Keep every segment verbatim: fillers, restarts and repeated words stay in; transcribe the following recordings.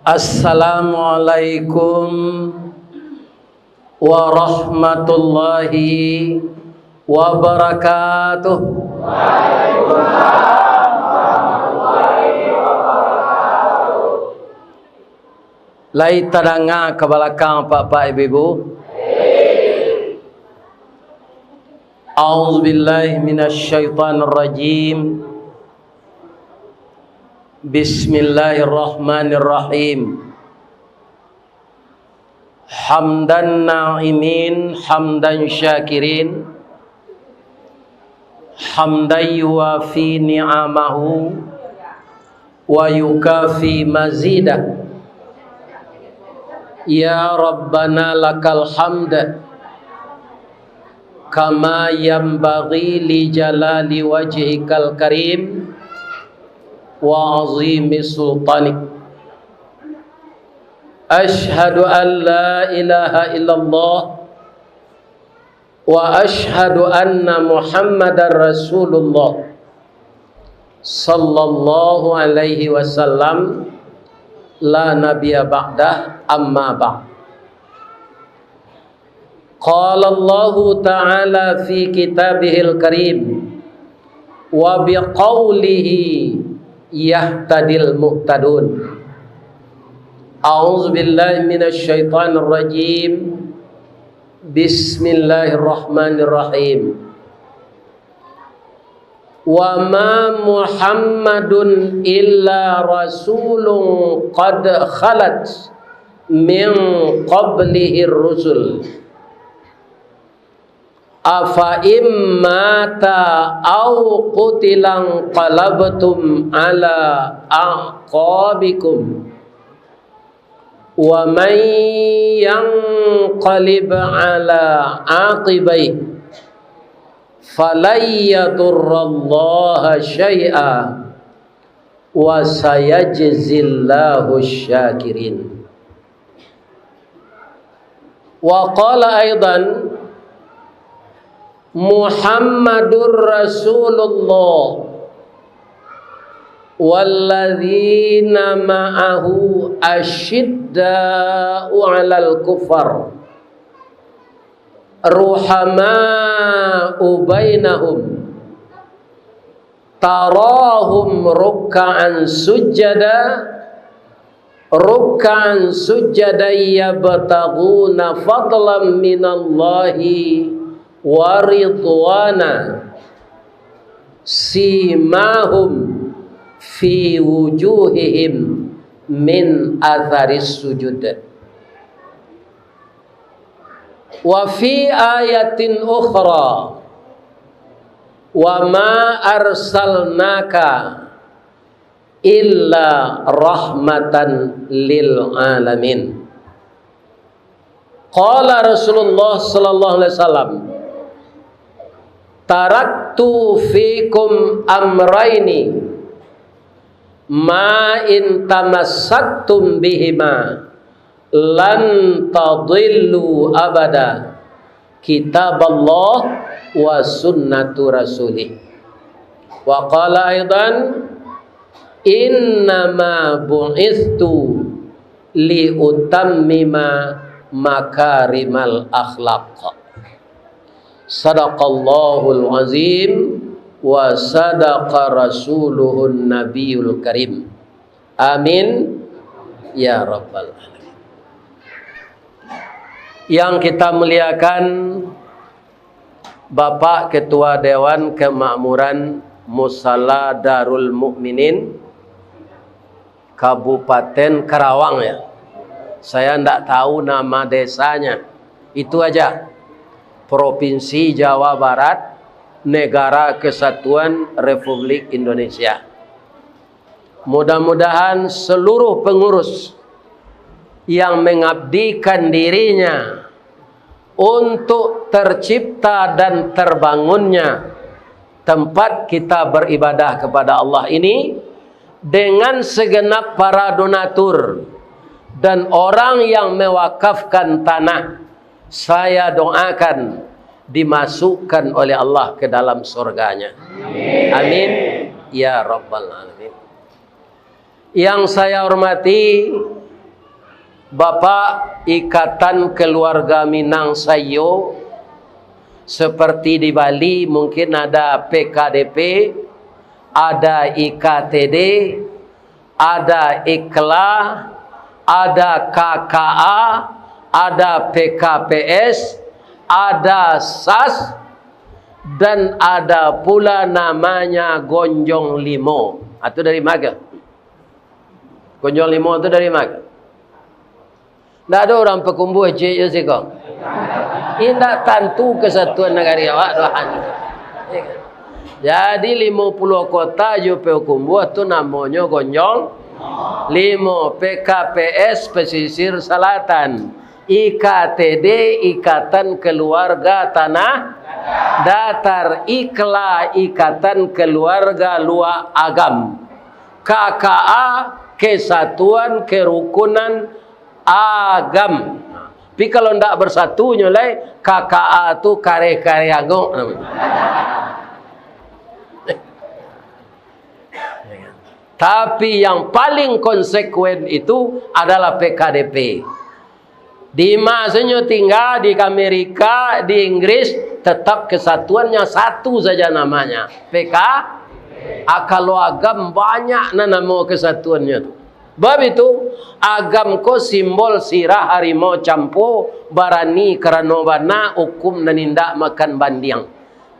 Assalamualaikum warahmatullahi wabarakatuh. Lai tadanga ka balakang, Pak-pak, Ibu-ibu? A'udzubillahi minasyaitonirrajim. Bismillahirrahmanirrahim. Hamdan na'imin, hamdan syakirin, hamdan yuwafi ni'amahu, wa yukafi mazidah. Ya Rabbana lakal hamd, kama yanbaghi li jalali wajhikal karim, wa azimi sultanik. Asyhadu an la ilaha illallah, wa asyhadu anna Muhammadar Rasulullah, sallallahu alaihi wasallam, la nabiyya ba'dah, amma ba'd. Qala Allahu ta'ala fi kitabihil karim, wa biqaulihi yahtadil muhtadun. A'udzubillahi minasyaitonirrajim. Bismillahirrahmanirrahim. Wa ma Muhammadun illa rasulun qad khalat min qablihir rusul. Afa in mata au qutila inqalabtum ala a'qabikum. Wa man yanqalib ala aqibaihi falan yadurrallaha syai'a, wa sayajzillahu syakirin. Wa qala aidan, Muhammadur Rasulullah, walladzina ma'ahu asyidda'u 'alal kuffar, ruhama'u bainahum, tarahum ruk'an sujada, ruk'an sujada yabtaghuna fadlan minallahi wa ridwana, simahum fi wujuhihim min atharis sujud. Wa fi ayatin ukhra, wa ma arsalnaka illa rahmatan lil alamin. Qala Rasulullah sallallahu alaihi wasallam, "Taraktu fikum amraini, ma in tamassaktum bihima, lan tadillu abada, kitaballah wa sunnatu rasulih." Wa qala aidan, "Innama bu'istu li utammima makarimal akhlaq." Sadaqallahul azim wa sadaqa rasuluhun nabiyul karim. Amin ya rabbal alamin. Yang kita muliakan, Bapak Ketua Dewan Kemakmuran Musala Darul Mukminin, Kabupaten Karawang, ya. Saya ndak tahu nama desanya. Itu aja. Provinsi Jawa Barat, Negara Kesatuan Republik Indonesia. Mudah-mudahan seluruh pengurus yang mengabdikan dirinya untuk tercipta dan terbangunnya tempat kita beribadah kepada Allah ini, dengan segenap para donatur dan orang yang mewakafkan tanah, saya doakan dimasukkan oleh Allah ke dalam surganya. Amin ya rabbal alamin. Yang saya hormati Bapak, ikatan keluarga Minang saiyo, seperti di Bali, mungkin ada P K D P, ada I K T D, ada IKLA, ada K K A, ada P K P S, ada sas, dan ada pula namanya Gonjong Limo. Itu dari mana? Gonjong Limo tu dari mana? Ndak ado urang Pakumbuah ciek jo siko. Indak tantu kesatuan nagari awak tu. Jadi, limo puluah kota jo Pakumbuah tu namonyo Gonjong Limo, P K P S Pesisir Selatan, I K T D, Ikatan Keluarga Tanah Datar, IKLA, Ikatan Keluarga Luak Agam. K K A, Kesatuan Kerukunan Agam. Tapi kalau ndak bersatunyo lai, K K A tu kareh-kareh angok namonyo. Tapi yang paling konsekuen itu adalah P K D P. Di ma sajo tingga, di Amerika, di Inggris, tetap kesatuannya satu saja namanya, P K. Ah, kalau Agam banyak nan namo kesatuannyo tu. Bab itu, Agam ko simbol sirah harimau campo, barani karano bana, hukum nan indak makan bandiang.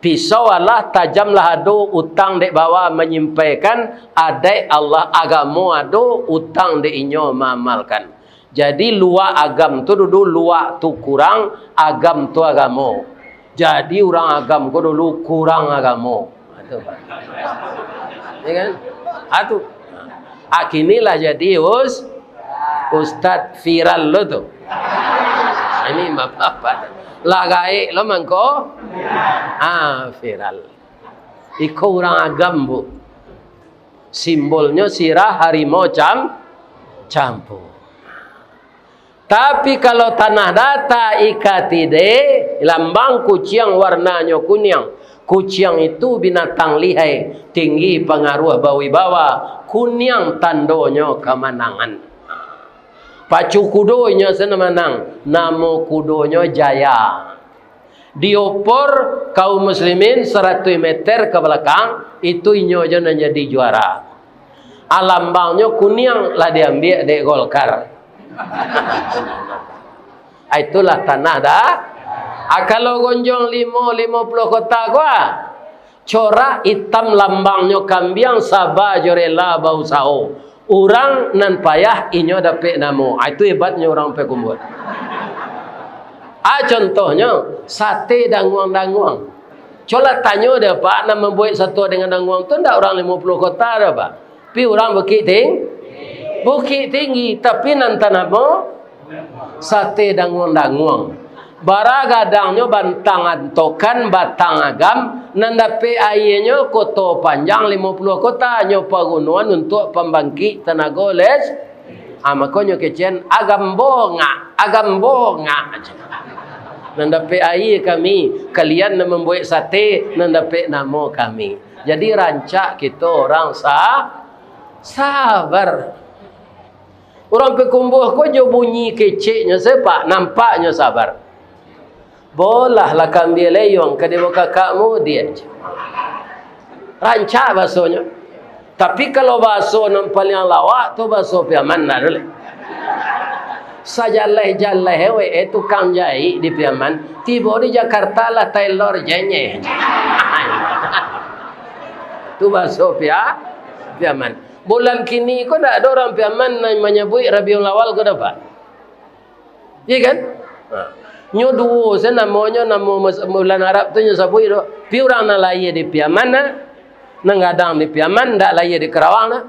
Pisau alah, tajamlah ado, utang dek bawa manyimpaikan, adaik alah, agamo ado, utang dek inyo maamalkan. Jadi, luak Agam tu dulu, luak tu kurang, Agam tu agamo. Jadi, urang Agam ko dulu kurang agamo. Ha, tu. Ya kan? Ha, tu. Ha, kini lah jadi us-, ustad viral lo tu. Ini bapak-bapak. Lah gaek lo mangko. Ah, viral. Iko urang Agam, Bu. Simbolnyo sirah harimau cam-, campo. Tapi kalau Tanah Datar, I K T D, lambang kuciang, warnanyo kuniang. Kuciang itu binatang lihai, tinggi pangaruah bawibawa, kuniang tandonyo kamanangan. Pacu kudo inyo se nan manang, namo kudonyo Jaya. Diopor kaum muslimin saratuih meter ka balakang, itu inyo jo nan jadi juara. Ah, lambangnyo kuniang, lah diambiak dek Golkar. Ah, itulah Tanah Da-, ah, kalau Gonjong Limo, Limo Puluah Kota ko, ah, corak itam lambangnyo kambiang, saba jo rela bausaho. Urang nan payah inyo dapek namo. Ah, itu hebatnyo urang Payakumbuah. Ah, contohnyo, sate danguang-danguang. Colah tanyo dek Pak, nan mambuek sate danguang-danguang tu ndak urang Limo Puluah Kota doh, Pak. Tapi urang Bukik Ting-, Bukit Tinggi, tapi nan tanamo sate danguang-danguang. Bara gadangnyo bantang antokan batang agam, nan dapek aianyo Koto Panjang Limo Puluah Kota, nyo pagunoan untuak pambangkik tanago les-, ah, makonyo kecen agam bongak, agam bongak. Nan dapek aia kami, kalian nan mambuek sate, nan dapek namo kami. Jadi rancak kito urang sa-, sabar. Urang Payakumbuah ko jo bunyi keceknyo se, Pak, nampaknyo sabar. Bolahlah kambia leyuang ka dibaok kakakmu, diak. Rancak basonyo. Tapi kalau baso nan paliang lawak tu, baso Piaman lah dulu. Sajaleh-jaleh wek, eh, tukang jaik di Piaman, tibo di Jakarta lah tailor jenyeh. Tu baso Pia-, Piaman. Bulan kini ko ndak ado urang Piaman nan manyabuik Rabiul Awal ko, dak, Pak? Iya kan? Ha. Nyo duo se namonyo, namo mas-, bulan Arab tu nyo sabuik tu. Pi urang nan lahia di Piaman, nah, nan gadang di Piaman, ndak lahia di Karawang, nah.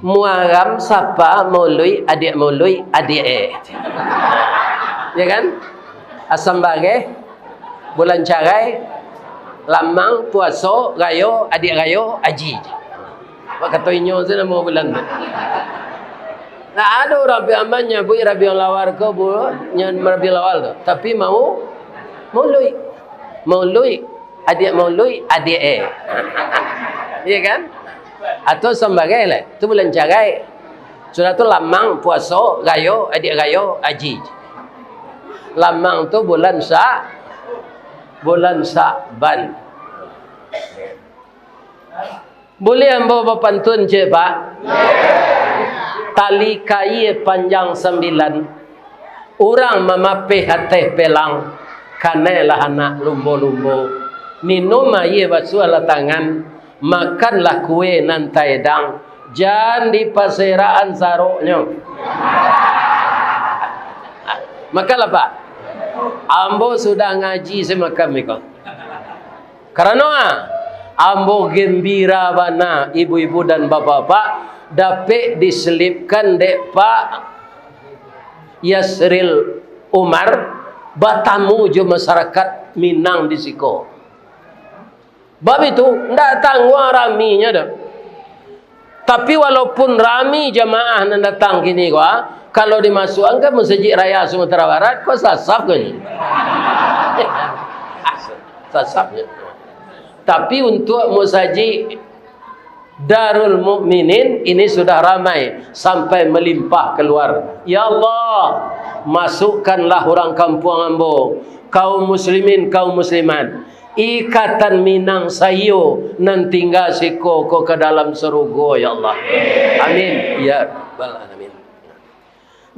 Muaram Sapa, Mauluik, adiak Mauluik, adiak eh. Ya kan? Asam Bareh, Bulan Carai, Lamang, Puaso, Rayo, Adiak Rayo, Aji. Bak kato inyo tu namo bulan tu. Ndak ado urang Piaman nyabuik Rabiul Awal ko, Bu, nyo Rabiul Awal tu. Tapi mau Mauluik. Mauluik, adiak Mauluik, adiak eh. Iya kan? Atau Asam Bareh lah, tu Bulan Carai. Sudah tu lamang puaso, rayo, adiak rayo, aji. Lamang tu bulan Sa-, bulan Sa'ban. Buliah ambo bapantun, cek, Pak? Tali kaia panjang sambilan, urang mamapeh ateh pelang, kanailah anak lumbo-lumbo. Minum aia basuahlah tangan, makanlah kue nan taedang, jan dipaserakan saroknyo. Makanlah, Pak. Ambo sudah ngaji samakan iko. Karano, ah, ambo gembira bana, ibu-ibu dan bapak-bapak, dapek diselipkan dek Pak Yasril Umar batamu jo masarakat Minang di siko. Bab itu, ndak tangguang raminyo doh. Tapi walaupun rami jamaah nan datang kini ko, ah, kalau dimasuakkan ka Masajik Raya Sumatera Barat, ko sasap ko ni. Sasap je. Tapi untuak Masajik Darul Mukminin ini sudah ramai sampai melimpah keluar. Ya Allah, masukkanlah urang kampuang ambo, kaum muslimin, kaum muslimat, Ikatan Minang saiyo nan tingga siko ko ka dalam sarugo, ya Allah. Amin, ya Rabbal Alamin.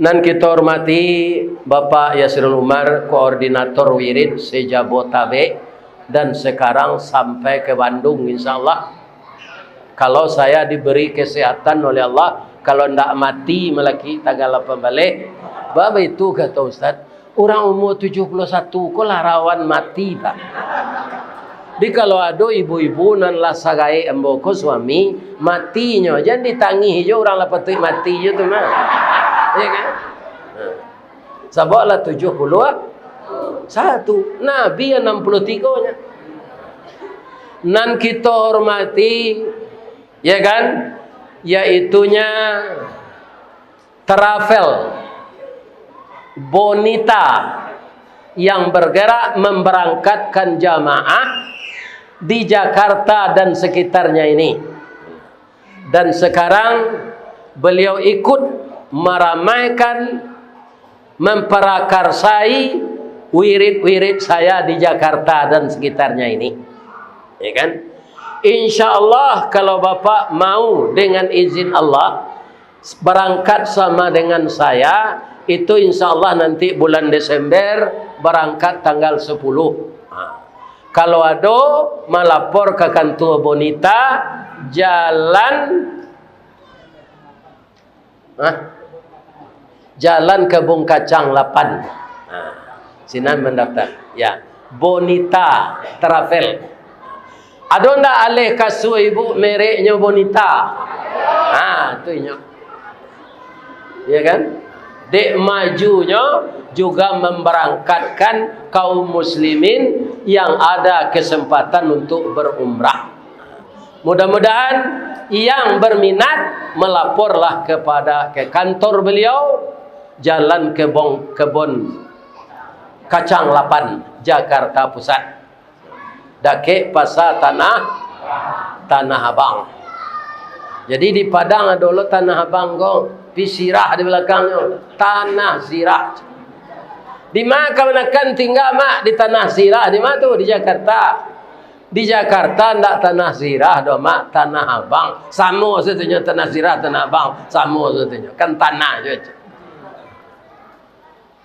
Nan kito hormati Bapak Yasril Umar, koordinator wirid se-Jabotabek, dan sekarang sampai ke Bandung, insya Allah. Kalau saya diberi kesehatan oleh Allah, kalau ndak mati malaki tanggal lapan baleh, baitu kato Ustaz, urang umur tujuah puluah satu ko lah rawan mati, Pak. Jadi, kalau ado ibu-ibu nan lah sagaek ambo ko suami, matinyo, jan ditangih jo, urang lah patuik mati jo tu mah. Ya kan? Nah. Sabab lah tujuah puluah satu, Nabi anam puluah tigo nyo. Nan kito hormati, ya kan, yaitunya travel Bonita yang bergerak memberangkatkan jamaah di Jakarta dan sekitarnya ini. Dan sekarang beliau ikut meramaikan, memperakarsai wirid-wirid saya di Jakarta dan sekitarnya ini. Ya kan? Insya Allah, kalau Bapak mau, dengan izin Allah, berangkat sama dengan saya, itu insya Allah nanti bulan Desember, berangkat tanggal sepuluh. Ha. Kalau ado, malapor ka kantua Bonita, jalan, ha? Jalan Kebun Kacang lapan. Ha. Sinan mandaftar. Ya. Bonita Travel. Ado ndak aleh kasua ibu mereknyo Bonita? Ha, tu inyo. Ya kan? Dek majunyo juga memberangkatkan kaum muslimin yang ada kesempatan untuk berumrah. Mudah-mudahan yang berminat melaporlah kepada, ke kantor beliau, Jalan Kebon, Kebon Kacang lapan, Jakarta Pusat. Dakek Pasar Tanah, Tanah Abang. Jadi di Padang ado lo Tanah Abang ko, pi sirah di balakangnyo, Tanah Sirah. Di ma kamanakan tingga, Mak? Di Tanah Sirah. Di ma tu? Di Jakarta. Di Jakarta ndak Tanah Sirah doh, Mak, Tanah Abang. Samo satunyo Tanah Sirah, Tanah Abang. Samo satunyo. Kan tanah juo.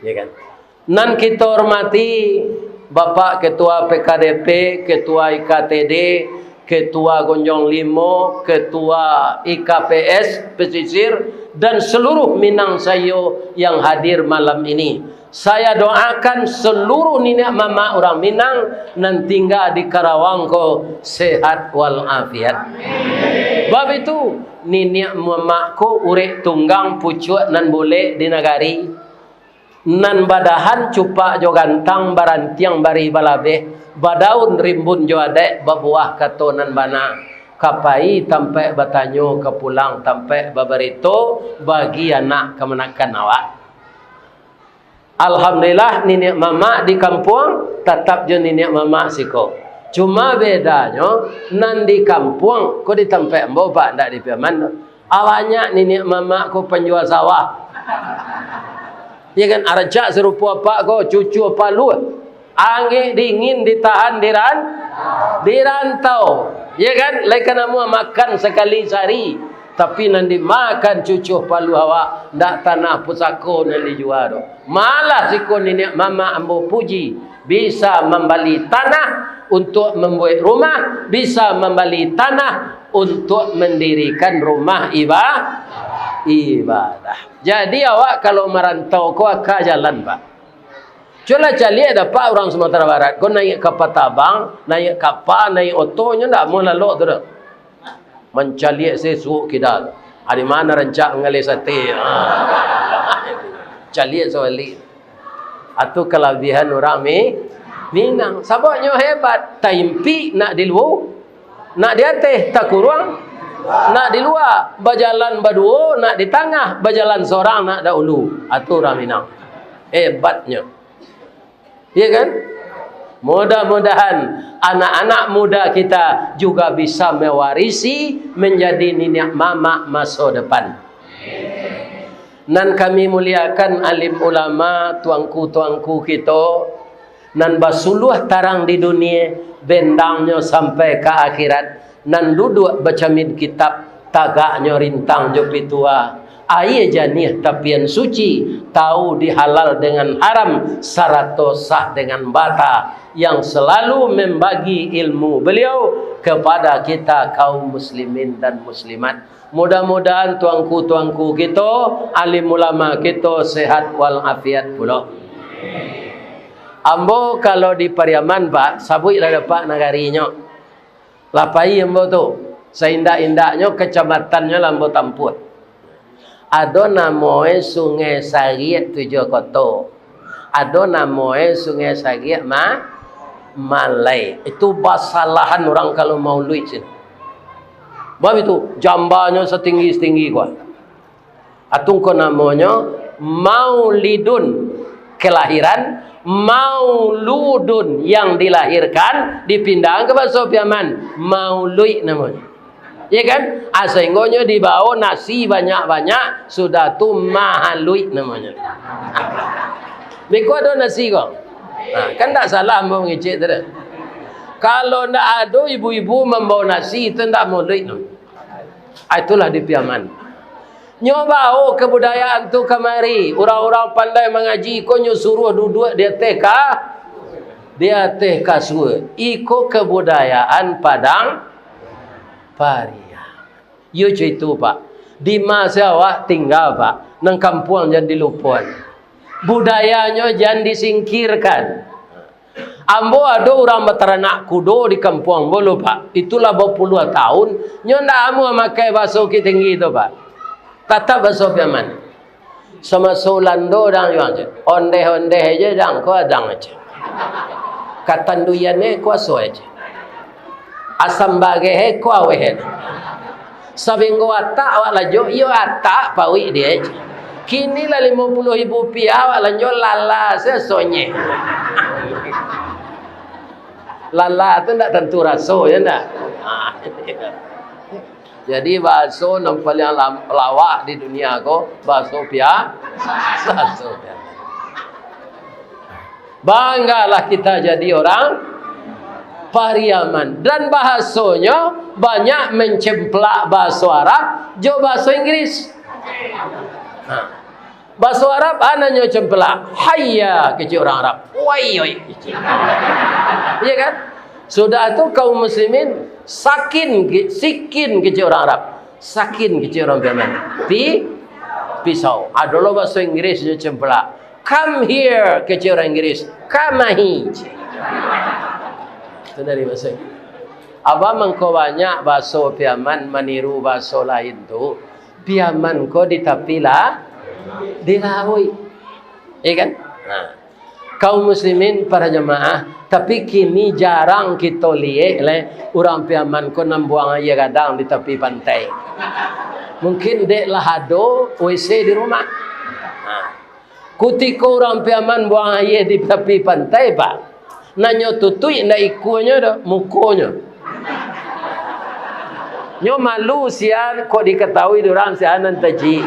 Ya kan? Nan kito hormati Bapak Ketua P K D P, Ketua I K T D, Ketua Gonjong Limo, Ketua I K P S Pesisir, dan seluruh Minang saiyo yang hadir malam ini. Saya doakan seluruh niniak mamak urang Minang nan tingga di Karawang ko sehat walafiat. Bab itu, niniak mamak ko urek tunggang pucuak nan bulek di nagari. Nan badahan cupak jo gantang, barantiang barih balabeh, badaun rimbun jo adaik, babuah kato nan bana. Ka pai tampaik batanyo, ka pulang tampaik babarito, bagi anak kamanakan awak. Alhamdulillah, niniak mamak di kampuang tatap jo niniak mamak siko. Cuma bedanyo, nan di kampuang ko di tampaik ambo, Pak, ndak di Piaman tu. Banyak niniak mamak ko panjua sawah. Ya kan, arancak sarupo apak ko, cucu apak lu. Angek dingin ditahan di ran-, di rantau. Ya kan, lai ka namuah makan sakali sahari. Tapi nan dimakan cucu paluah awak, ndak tanah pusako nan dijua doh. Malah siko niniak mamak ambo puji, bisa mambali tanah untuak mambuek rumah, bisa mambali tanah untuak mandirikan rumah iba-, ibadah. Jadi awak kalau marantau ko aka jalan, Pak. Cubolah caliak dapek urang Sumatera Barat ko naiak kapa tabang, naiak kapa, naiak oto, nyo ndak amuah lalok tu doh. Mancaliak se suok kida tu. Ari ma nan rancak manggaleh sate. Ha. Caliak sabalik. Atu kalabiahan urang Mi-, Minang. Sababnyo hebat. Taimpik nak di luo, nak di ateh, takuruang nak di lua. Bajalan baduo nak di tangah, bajalan sorang nak daulu. Atu urang Minang. Hebatnyo. Iya kan? Mudah-mudahan anak-anak muda kita juga bisa mewarisi, menjadi niniak mamak maso depan. Nan kami muliakan alim ulama, tuangku-tuangku kito, nan basuluah tarang di dunia, bendangnyo sampai ka akhirat, nan duduak bacamin kitab, tagaknyo rintang jo pitua, aia janiah tapian suci, tahu di halal dengan haram, sarato sah dengan bata, yang selalu membagi ilmu beliau kepada kita kaum muslimin dan muslimat. Mudah-mudahan tuangku-tuangku kito, alim ulama kito sehat walafiat pulo. Ambo kalau di Pariaman, Pak, sabuiklah dapek nagarinyo. Lah pai ambo tu, saindak-indaknyo kacamatannyo lah ambo tampuah. Ado namoe Sungai Sariak Tujuah Koto. Ado namoe Sungai Sariak Ma-, Malai. Itu basalahan urang kalau mauluik sinan. Bab itu, jambanyo satinggi-satinggi ko. Atungko namonyo maulidun, kelahiran, mauludun, yang dilahirkan, dipindahan ka baso Piaman, mauluik namonyo. Ya kan? Ah, sahinggonyo dibao nasi banyak-banyak, sudah tu mahaluik namonyo. Beko ado nasi ko. Nah, kan ndak salah ambo mangecek tu dah. Kalau ndak ado ibu-ibu mambao nasi, itu ndak mauluik namonyo. Ah, itulah di Piaman. Nyo bao kabudayaan tu kamari. Urang-urang pandai mangaji ko nyo suruah duduak di ateh ka-, di ateh kasua. Iko kabudayaan Padang Pariaman. Iyo cito itu, Pak. Di ma se awak tingga, Pak. Nan kampuang jan dilupoan. Budayanyo jan disingkirkan. Ambo ado urang bataranak kudo di kampuang ambo lo, Pak. Itulah bapuluah tahun, nyo ndak amuah makai baso Bukittinggi tu, Pak. Tatap baso Piaman. Samaso Ulando dang juo, ceh. Ondeh-ondeh aja dang, ko adang aja. Katanduyan e kuaso aja. Asam bageh e ko aweh e. Sabinggo atak awak lanjo, iyo atak pauik dia. Kini lah limo puluah ribu rupiah awak lanjo lala se sonye. Lala tu ndak tantu raso, ya ndak? Jadi bahaso nan paliang lam-, lawak di dunia ko, bahaso Pia-, bahaso Piaman. Banggalah kita jadi orang Pariaman. Dan bahasonyo banyak mencemplak bahaso Arab jo bahaso Inggris. Ha. Bahaso Arab, a nan nyo cemplak. Hayya, kecek urang Arab. Wai, wai, kecek. Iya kan? Sudah tu kaum muslimin, sakin, ke-, sikin, kecek urang Arab. Sakin, kecek urang Piaman. Pi-, pisau. Ado lo bahaso Inggris nyo cemplak. "Come here," kecek urang Inggris. "Kamahi," cek. Itu dari bahaso Inggris. Abah mangko banyak bahaso Piaman maniru bahaso lain tu. Piaman ko di tapi la-, di lauik. Iya kan? Nah. Kaum muslimin, para jamaah, tapi kini jarang kito liek lai urang Piaman ko nan buang aia gadang di tapi pantai. Mungkin dek lah ado W C di rumah. Nah. Kutiko urang Piaman buang aia di tapi pantai, Pak, nan nyo tutuik ndak ikonyo doh, mukonyo. Nyo malu sia kok dikatahui dek urang sia nan tajik.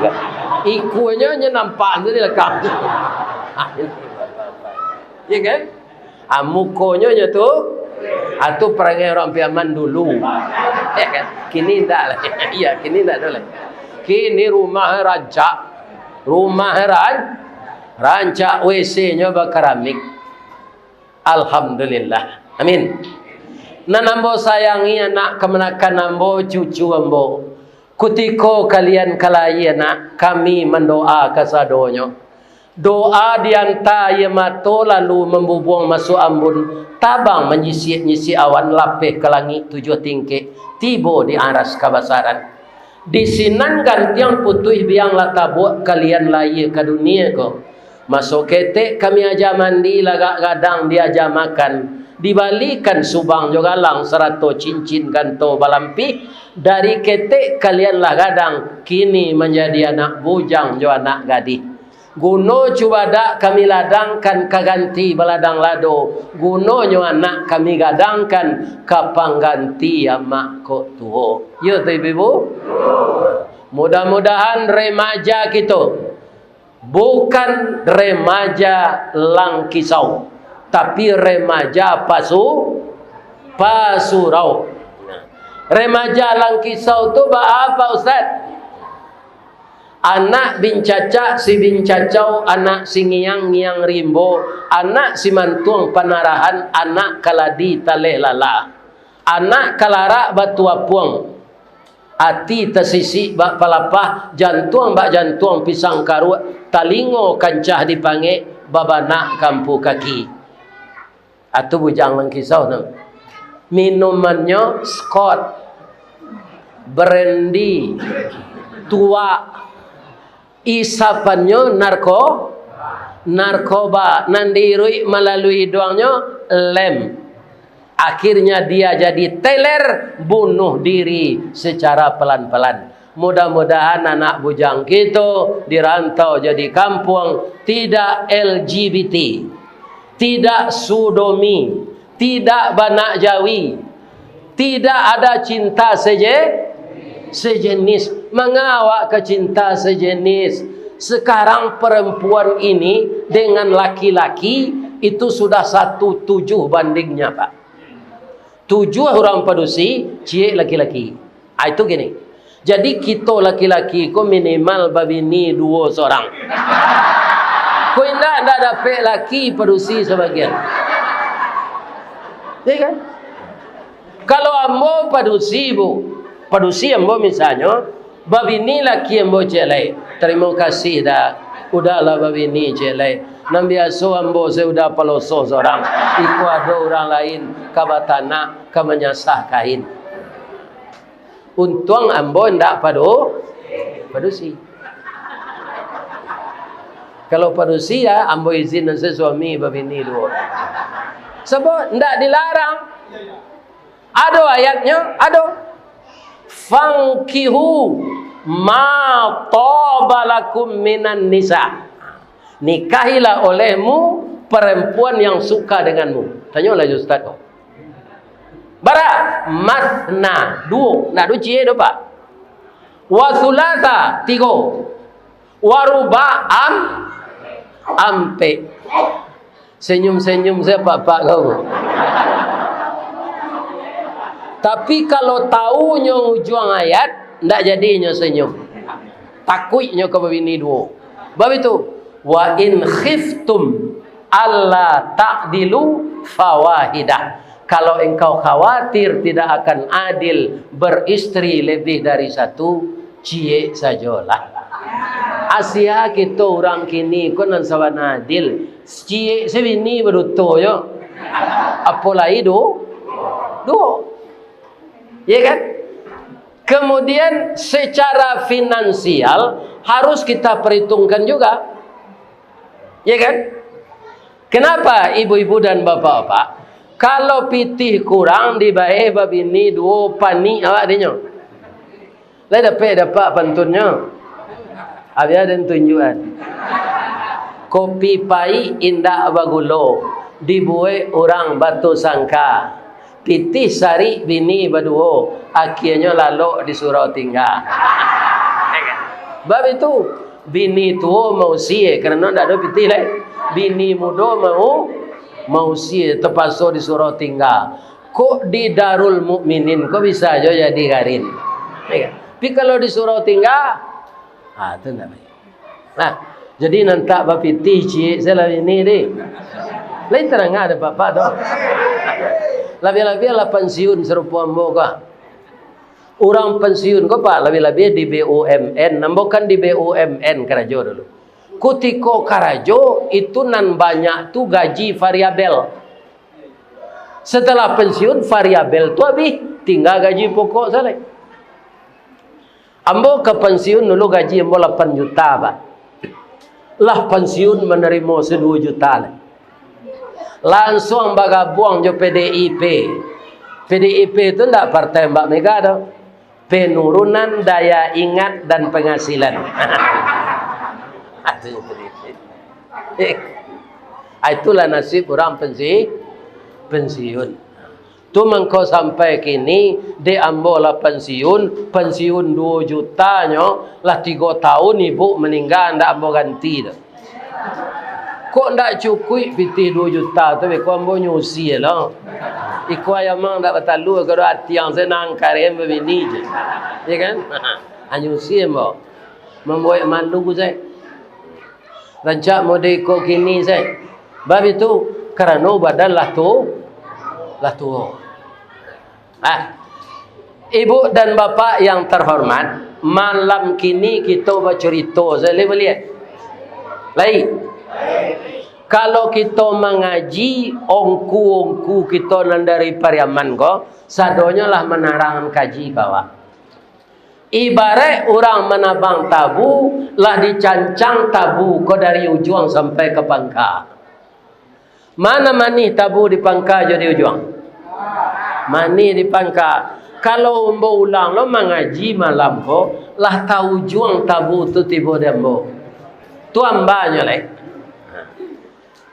Ikonyo nyo nampak tu di lakang. Ya kan? Ah, mukonyo nyo tu, ah, tu parangai urang Piaman dulu. Ya kan? Kini ndak lah. Iya, kini ndak ado lah. Kini rumah rancak. Rumah ran-, rancak, W C-nyo bakeramik. Alhamdulillah. Amin. Nan ambo sayangi anak kamanakan ambo, cucu ambo. Kutiko kalian ka lahia nak, kami mandoa kasadonyo. Doa dianta aia mato lalu mambubuang masuak ambun, tabang manyisiak-nyisiak awan lapeh ka langik tujuah tingkek, tibo di aras kabasaran. Di sinan gantiang putuih biang lah tabuak kalian lahia ka dunia ko. Maso ketek kami aja mandi lagak gadang diaja makan, dibalikan subang jo galang sarato cincin ganto balampih, dari ketek kalian lah gadang, kini manjadi anak bujang jo anak gadih. Guno cubadak kami ladangkan ka ganti baladang lado, gunonyo anak kami gadangkan ka pangganti amak kok tuo. Yo tu ibu-ibu? Mudah-mudahan remaja kito bukan remaja Langkisau, tapi remaja Pasu-, Pasurau. Remaja Langkisau tu baa, Pak Ustaz? Anak bincacak si bincacau, anak si ngiang-ngiang rimbo, anak si mantuang panarahan, anak kaladi taleh lala, anak kalarak batu apuang, ati tasisik bak palapah, jantuang bak jantuang pisang karuak, talingo kancah dipangek, babanak kampu kaki. Atu bujang Langkisau tu. Minumannyo Scott, brandy, tuak. Isapannyo narko-, narkoba. Nan diiruik malalui iduangnyo lem. Akhirnya dia jadi teler, bunuh diri secara pelan-pelan. Mudah-mudahan anak bujang kito di rantau jo di kampuang tidak L G B T, tidak sodomi, tidak banak jawi, tidak ada cinta seje-, sejenis. Manga awak ka cinta sejenis? Sekarang perempuan ini dengan laki-laki itu sudah satu tujuh bandingnya, Pak. Tujuah urang padusi, ciek laki-laki. Ah, itu gini. Jadi, kito laki-laki ko minimal babini duo sorang. Ko indak, indak dapek laki padusi sabagian. Ya kan? Kalau ambo padusi, Bu, padusi ambo misalnyo, babini laki ambo ciek lai. Tarimo kasih dah. Udahlah babini ciek lai. Nan biaso ambo se udah paloso sorang. Iko ado urang lain ka batanak, ka manyasah kain. Untuang ambo indak padu-, padusi. Kalau padusi, ya, ambo izin se suami babini duo. Sabab indak dilarang. Ado ayatnyo, ado. "Fankihu ma taba lakum minan nisa." Nikahilah olehmu perempuan yang suka denganmu. Tanyolah jo ustaz ko. Bara? Masna, duo. Ndak ado ciek doh, Pak. Wa sulasa, tigo. Wa ruba, am-, ampek. Senyum-senyum sajo apak-apak ko. Tapi kalau tahunyo ujuang ayat, ndak jadi nyo senyum. Takuik nyo ka babini duo. Bab itu, "Wa in khiftum alla ta'dilu fawahidah." Kalau engkau khawatir tidak akan adil beristri lebih dari satu, ciek sajolah. Asia kito urang kini ko nan sabana adil. Ciek se bini baduto jo. Apo lai du-, duo. Ya kan? Kemudian secara finansial harus kita perhitungkan juga. Ya kan? Kenapa ibu-ibu dan bapak-bapak, kalau pitih kurang dibae babini duo, panik awak dinyo? Lai dapek, dapek pantunnyo? Abih den tunjuakan. Kopi paik indak bagulo, dibuek urang batusangka. Pitih sarik bini baduo, akhianyo lalok di surau tingga. Bab itu, bini tuo mausie, karano ndak ado pitih lai. Bini mudo mau, mausie, tapaso di surau tingga. Kok di Darul Mukminin ko bisa jo jadi garin. Tapi kalau di surau tingga, ah, tu ndak baik. Nah, jadi nantak bapitih ciek se lah bini deh. Lain tarang ada apa-apa tu. Labiah-labiah lah pensiun sarupo ambo ko. Urang pensiun ko, Pak, labiah-labiah di B U M N. Ambo kan di B U M N karajo dulu. Kutiko karajo, itu nan banyak tu gaji variabel. Setelah pensiun, variabel tu habis, tingga gaji pokok sajo. Ambo ka pensiun dulu gaji ambo lapan juta, Pak. Lah pensiun manarimo saduo juta lai. Lansuang bagabuang jo P D I P. P D I P tu ndak partai Mbak Mega doh. Penurunan daya ingat dan penghasilan. Ah, itulah nasib urang pensi-, pensiun. Tu mangko sampai kini, dek ambo lah pensiun, pensiun duo juta nyo, lah tigo taun ibu maningga, ndak ambo ganti tu. Kok ndak cukuik pitih duo juta tu, beko ambo nyusie lo. Iko ayam ang ndak batalua, kado atiang se nan kareh babini je. Ya kan? Nyusie ambo. Mambuek malu se. Rancak mode iko kini se. Bab itu, karano badan lah tu-, lah tuo. Ah, ibu dan bapak yang terhormat, malam kini kito bacurito se lai baliak. Lai. Kalau kito mangaji, ongku-ongku kito nan dari Pariaman ko, sadonyo lah manarang kaji ka awak. Ibaraik urang manabang tabu, lah dicancang tabu ko dari ujuang sampai ka pangka. Mana manih tabu di pangka jo di ujuang? Manih di pangka. Kalau ambo ulang lo mangaji malam ko, lah taujuang tabu tu tibo di ambo. Tu ambanyo lai.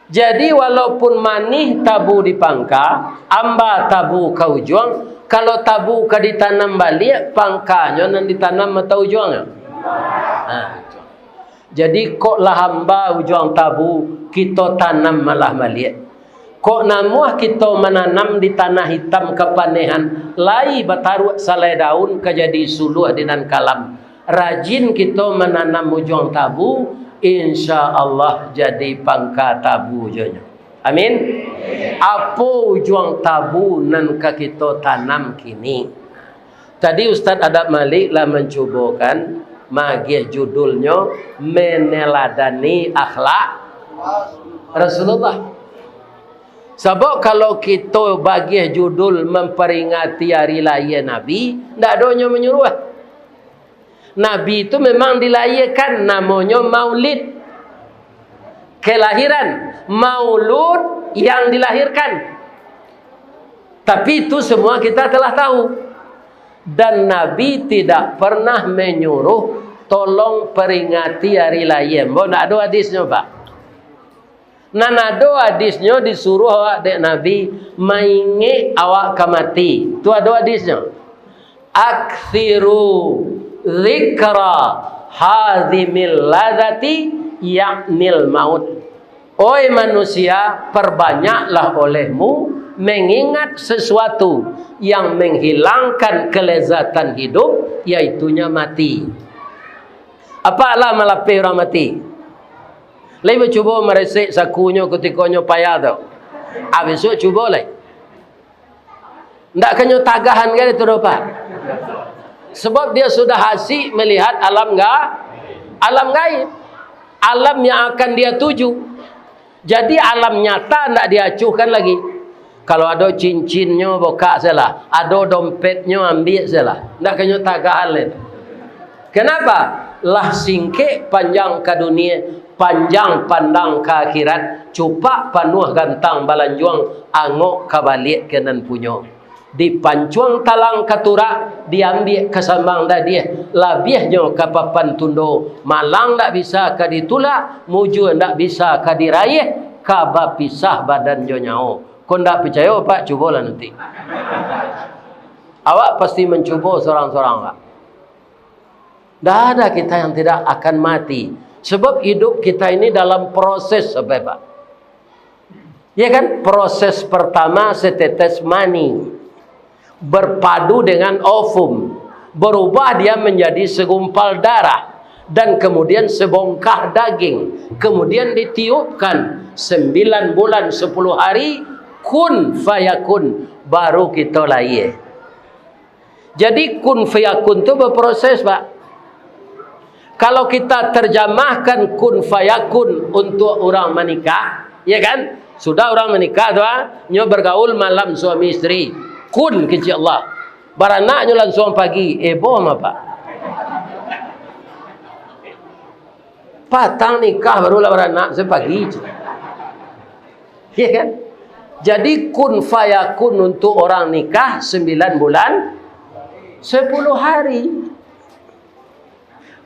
Jadi, walaupun manih tabu di pangka, amba tabu ka ujuang, kalau tabu ka ditanam baliak, pangkanyo nan ditanam atau ujuangnyo? Nah, jadi, kok lah amba ujuang tabu, kito tanam malah baliak. Kok namuah kito mananam di tanah itam kapanehan, lai bataruak salai daun ka jadi suluah di nan kalam. Rajin kito mananam ujuang tabu, insya Allah jadi pangka tabu jonyo. Amin. Apo ujuang tabu nan ka kito tanam kini? Tadi Ustaz Adab Malik lah mancubokan magiah judulnyo, meneladani akhlak Rasulullah. Sabab kalau kito bagiah judul mamparingati ari lahia Nabi, ndak ado nyo manyuruah. Nabi tu memang dilahirkan, namonyo maulid. Kelahiran, maulud yang dilahirkan. Tapi itu semua kita telah tahu. Dan Nabi tidak pernah menyuruh, "Tolong peringati hari lahir." Ambo ndak ado hadisnyo, Pak. Nan ado hadisnyo disuruh awak dek Nabi, maingek awak ka mati. Tu ado hadisnyo. "Aktsiru dzikra hadzimil ladzati, yaknil maut." Oi manusia, perbanyaklah olehmu mengingat sesuatu yang menghilangkan kelezatan hidup, yaitunya mati. Apalah malapeh urang mati? Lai bacubo maresek sakunyo kutiko nyo payah tu? Ah, bisuak cubo lai. Ndak ka nyo tagahan gai tu doh, Pak. Sebab dia sudah asik melihat alam ga-, alam gaib. Alam yang akan dia tuju. Jadi, alam nyata ndak diacuhkan lagi. Kalau ado cincinnyo, bokak se lah. Ado dompetnyo, ambiak se lah. Ndak ka nyo tagahan lai tu. Kenapa? Lah singkek panjang ka dunia, panjang pandang ka akhirat, cupak panuah gantang balanjuang, angok ka baliak ka nan punyo. Dipancuang talang ka turak, diambiak ka sambang dadiah, labiahnyo ka papan tundo, malang ndak bisa ka ditulak, mujua ndak bisa ka diraiah, ka bapisah badan jo nyawo. Kok ndak picayo, Pak, cubolah nanti. Awak pasti mancubo sorang-sorang, Pak. Ndak ada kita yang tidak akan mati. Sebab hidup kita ini dalam proses, Bapak. Ya kan? Proses pertama setetes mani berpadu dengan ovum, berubah dia menjadi segumpal darah, dan kemudian sebongkah daging, kemudian ditiupkan sembilan bulan sepuluh hari, kun fayakun, baru kita lahir. Jadi kun fayakun tu berproses, Pak. Kalau kita terjemahkan kun fayakun untuk urang manikah, ya kan? Sudah urang manikah tu, ah, nyo bergaul malam suami isteri. Kun kecek Allah. Baranak nyo langsung pagi. Eh, boh mah, Pak. Patang nikah barulah baranak, sapagi. Ya kan? Jadi kun fayakun untuk orang nikah sembilan bulan sepuluh hari.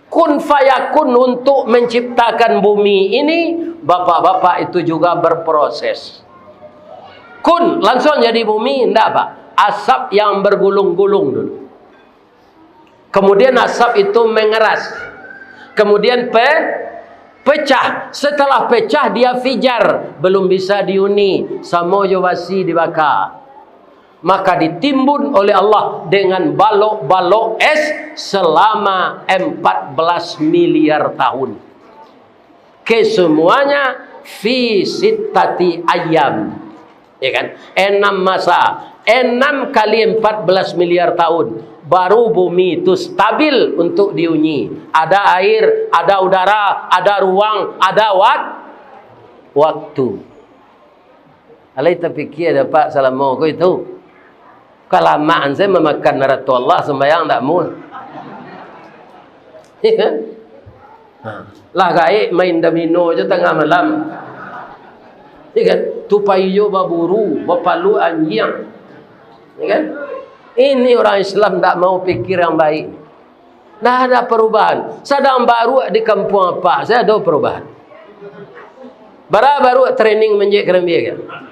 Kun fayakun untuk menciptakan bumi ini, bapak-bapak, itu juga berproses. Kun, langsung jadi bumi, ndak, Pak. Asap yang bergulung-gulung dulu. Kemudian asap itu mengeras. Kemudian pe-, pecah. Setelah pecah, dia fijar. Belum bisa diuni. Samo jo basi dibaka. Maka ditimbun oleh Allah dengan balok-balok es selama empat belas miliar tahun. Kesemuanya fi sittati ayyam. Ya kan? Enam masa, enam kali empat belas miliar tahun, baru bumi itu stabil untuk diuni. Ada air, ada udara, ada ruang, ada wak-, waktu. Alai tapikia dek Apak salamo ko itu. Kalamaan sajo mamakan arato Allah, sumbayang ndak muah. Ya kan? Ha. Lah gaek main domino jo tangah malam. Ya kan? Tu pai jo baburu, bapaluik anjiang. Ya kan? Ini urang Islam ndak mau pikir yang baik. Ndak ada perubahan. Sadang baruak di kampuang Apak, sajo ado perubahan. Bara baruak training manjek karambia kan?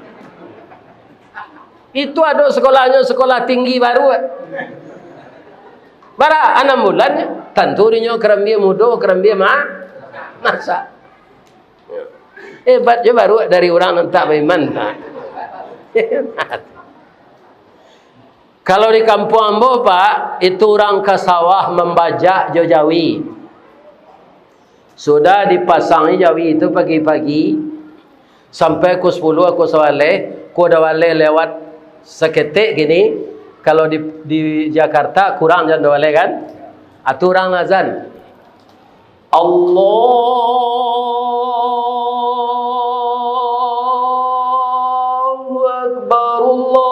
Itu ado sekolahnyo, sekolah tinggi baruak. Bara, anam bulan, tantu dinyo karambia mudo, karambia ma-, masak. Hebat jo baruak dari urang nan tak baiman, Pak. Kalau di kampuang ambo, Pak, itu urang ka sawah mambajak jo jawi. Sudah dipasangi jawi tu pagi-pagi, sampai pukua sapuluah, pukua sabaleh, kok dawaleh lewat saketek gini, kalau di, di Jakarta kurang jam dawaleh kan? Atu urang azan. Allahu Akbar, Allahu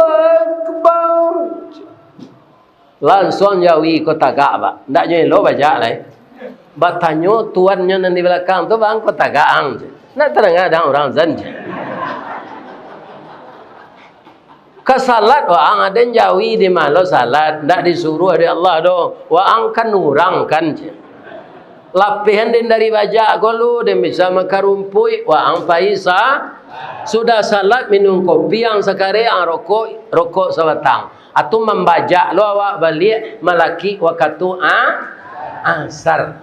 Akbar. Lansuang jawi ko tagak, Pak. Ndak nyo elok bajak lai. Batanyo tuannyo nan di balakang tu, "Bang, ko tagak ang?" Ndak tadanga dek ang urang azan. Ka salat waang, aden jawi di ma lo salat, ndak disuruah dek Allah doh. Waang kan urang kan, cek. Lapehan den dari bajak ko lu, den bisa makan rumpuik, waang pai sa-, sudah salat minum kopi ang sakarek, ang rokok, rokok sabatang. Atu mambajak lo awak baliak, malakik wakatu a-, asar.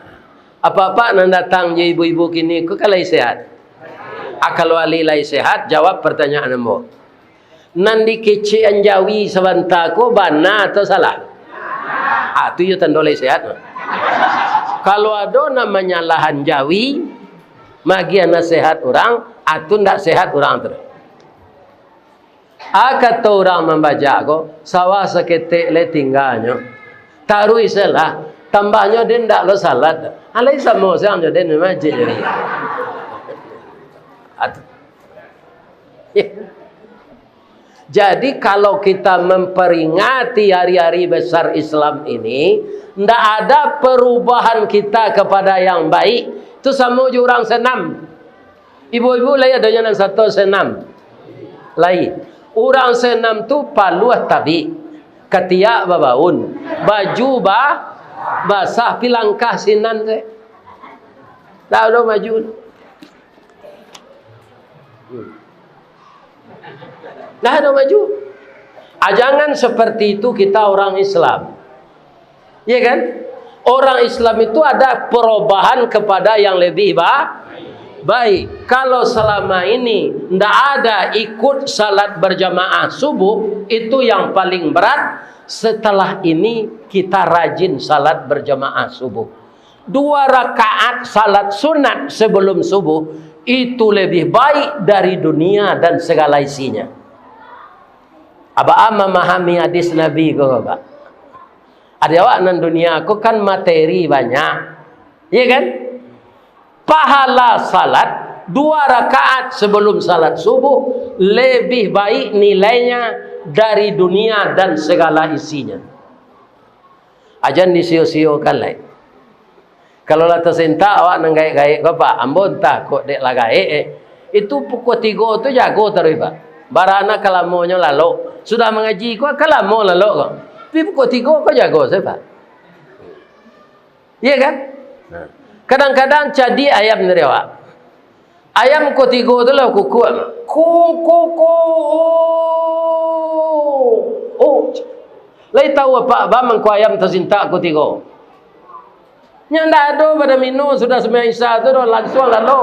Apak-apak nan datang jo ibu-ibu kini ko kan lai sehat? A, kalau alih lai sehat, jawab partanyaan ambo. Nan dikecekan jawi sabanta ko bana atau salah? Ah, tu iyo tando lai sehat. Kalau ado nan manyalahan jawi, magiah nasehat urang, ah, tu ndak sehat urang tu. Ah, kato urang mambajak ko, sawah saketek lai tingganyo. Taruih se lah, tambahnyo den ndak lo salat. Alai samo siang jo den mamancik jadi. Atu. Jadi, kalau kita memperingati hari-hari besar Islam ini, ndak ada perubahan kita kepada yang baik, tu samo jo urang senam. Ibu-ibu, lai adonyo nan sato senam? Lai. Urang senam tu paluah tabik, katiak babaun, baju ba-, basah, pi langkah sinan se. Ndak ado maju. Dah ada maju. Ah, jangan seperti itu kita orang Islam. Ya kan? Orang Islam itu ada perubahan kepada yang lebih ba-, baik. Kalau selama ini ndak ada ikut salat berjamaah subuh, itu yang paling berat. Setelah ini kita rajin salat berjamaah subuh. Dua rakaat salat sunat sebelum subuh itu lebih baik dari dunia dan segala isinya. Abah memahami hadis Nabi ko, Pak? Ado awak nan dunia ko kan materi banyak, ya kan? Pahala salat dua rakaat sebelum salat subuh lebih baik nilainya dari dunia dan segala isinya. Ajan disio-siokan lai. Kalau lah tasintak awak nan gaek-gaek ko, Pak, ambo antah kok dek lah gaek, eh. Itu pukua tigo tu jago taruih, Pak. Barana kalamonyo lalok. Sudah mangaji ko, kalamo lalok ko. Tapi pukua tigo ko jago sajo, Pak. Iya kan? Nah. Kadang-kadang cadiak ayam dari awak. Ayam ko tigo tu lah kukuak. Ko, ko, ko. Oh. Oh. Lai tahu apak ba mangko ayam tasintak ko tigo? Nyo ndak ado pada mino sudah sumbayang Isya tu doh, langsuang lalu.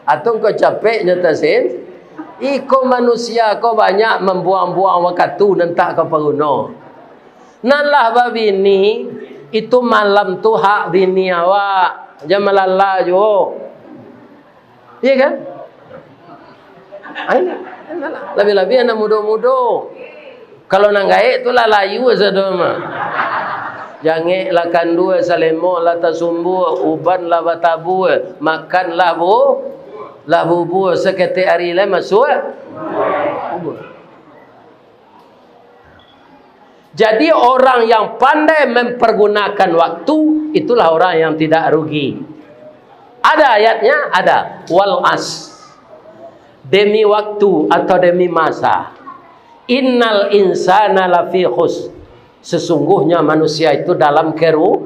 Atau ko capek nyo tasin. Iko manusia ko banyak mambuang-buang wakatu nan tak ka paguno. Nan lah babini, itu malam tu hak bini awak. Jan malala juo. Iya kan? Ai, labiah-labiah anak mudo-mudo. Kalau nan gaek tu lah layu sado mah. Jangek lah kandua, salemo lah tasumbuah, uban lah batabua, makan lah bu-, lah bubua, saketek ari lai masuak kubua. Jadi, orang yang pandai mempergunakan waktu, itulah orang yang tidak rugi. Ada ayatnya? Ada. Wal as. Demi waktu atau demi masa. Innal insana lafi khus. Sesungguhnya manusia itu dalam keru-,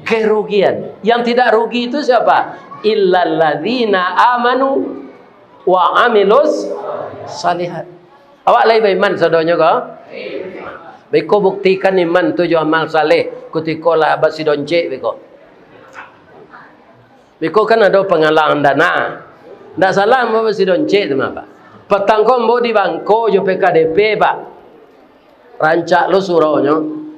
kerugian. Yang tidak rugi itu siapa? Illalladzina amanu wa amilus salihat. Awak lai baiman sadonyo ko? Beko buktikan iman tu jo amal saleh kutiko lah basidoncek beko. Beko kan ado pangalang dana. Ndak salah ambo basidoncek tu mah, Pak. Patang ko ambo di Bangko jo P K D P, Pak. Rancak lo suraunyo.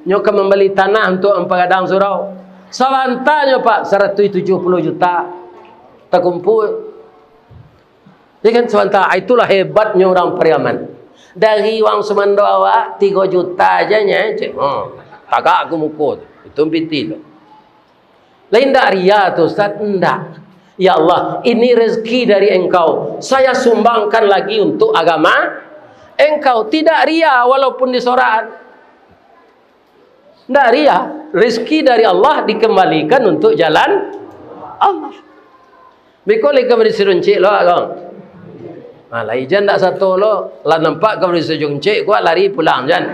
Nyo ka mambali tanah untuak mampagadang surau. Sabanta nyo, Pak, saratuih tujuah puluah juta takumpua. Ya kan, sabanta. Itulah hebatnyo urang Pariaman. Dari uang sumando awak, tigo juta aja nyo, cek. Oh, tagak ka muko tu. Itu piti tu. Lain ndak ria tu, Ustaz? Ndak. Ya Allah, ini rezeki dari Engkau. Saya sumbangkan lagi untuk agama Engkau. Tidak ria walaupun disorakan. Ndak ria, rezeki dari Allah dikembalikan untuk jalan Allah. Beko lai ka bari siruncik lo, kong. Ha, lai jan ndak sato lo, lah nampak ka bari siruncik, kuat lari pulang jan.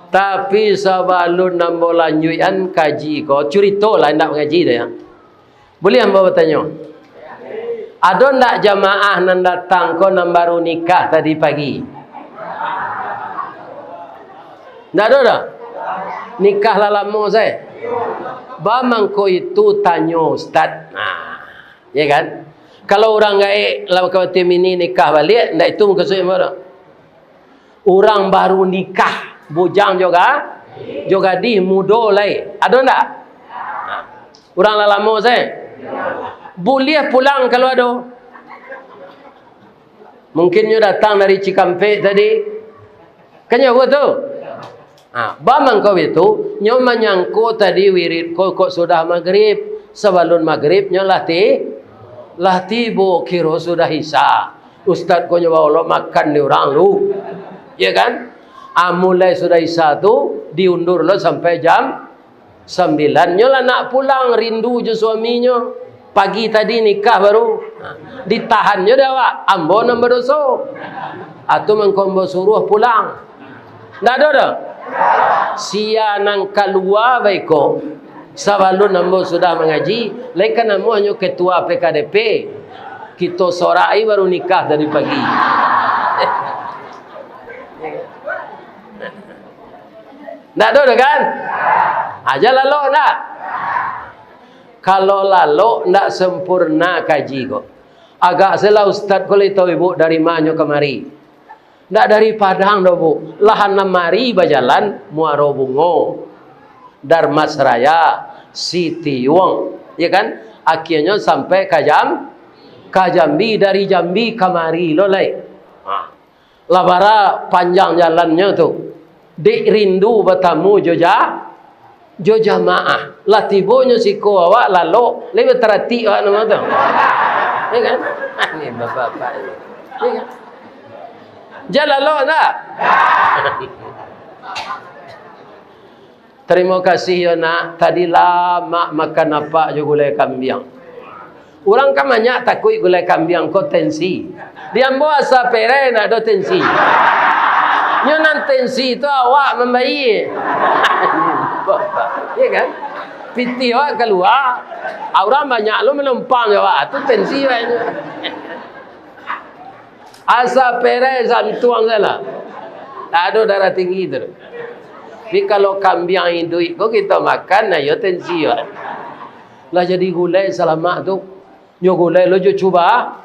Tapi sabalun ambo lanjuikan kaji ko, curito lah, indak mangaji doh, ya. Buliah ambo batanyo? Ado ndak jamaah nan datang ko nan baru nikah tadi pagi? Ndak ado doh? Nikah lah lamo sae? Ba mangko itu tanyo ustaz. Nah, ya kan? Kalau urang gaek lah ka Batam ini nikah baliak, ndak itu mukasuik ambo doh. Urang baru nikah, bujang jo ga-, jo gadih, mudo lai. Ado ndak? Nah, urang lah lamo sae? Buliah pulang kalau ado. Mungkin nyo datang dari Cikampek tadi. Kan nyo tu? Ha, ba mangko itu, nyo manyangko tadi wirid ko kok sudah magrib, sabalun magrib nyo lah ti-, lah tibo, kiro sudah isya. Ustaz ko nyo baolok makan di urang lu. Ya kan? Ah, mulai sudah isya tu, diundur lo sampai jam sambilan. Nyo lah nak pulang, rindu jo suaminyo. Pagi tadi nikah baru. Ha, ditahannyo dek awak, ambo nan badoso. Atu mangko ambo suruah pulang. Ndak ado doh? Sia nan kalua baiko, sabalun ambo sudah mangaji, lai ka namuahnyo ketua P K D P. Kito sorak ai baru nikah tadi pagi. Ndak ado doh kan? Aja lalok ndak? Kalau lalok ndak sempurna kaji ko. Agak salah ustaz ko lai tau ibu dari manyo kamari. Ndak dari Padang doh, Bu. Lah anam ari bajalan, Muaro Bungo, Darmasraya, Sitiuang, ya kan? Akhirnyo sampai ka Jam-, ka Jambi, dari Jambi kamari lo lai. Ha. Lah bara panjang jalannyo tu. Dek rindu batamu jo ja-, jo jamaah. Lah tibonyo siko awak lalok, lai bataratik awak namo tu. Ya kan? Ni bapak-bapak ni. Ya kan? Jan lalok ndak? Tarimo kasih yo nak, tadi lamak makan apak jo gulai kambiang. Urang kan banyak takuik gulai kambiang ko tensi. Di ambo asa pereh ndak ado tensi. Nyo nan tensi tu awak mambayie. Ya kan? Pitih awak kalua, urang banyak lo manumpang jo awak, tu tensi awak nyo. Asa pereh santuang salah. Tak ado darah tinggi tu. Tapi kalau kambiang iduik ko kito makan, nah, iyo tensi awak. Lah jadi gulai salamak tu. Nyo gulai lo jo cuba-,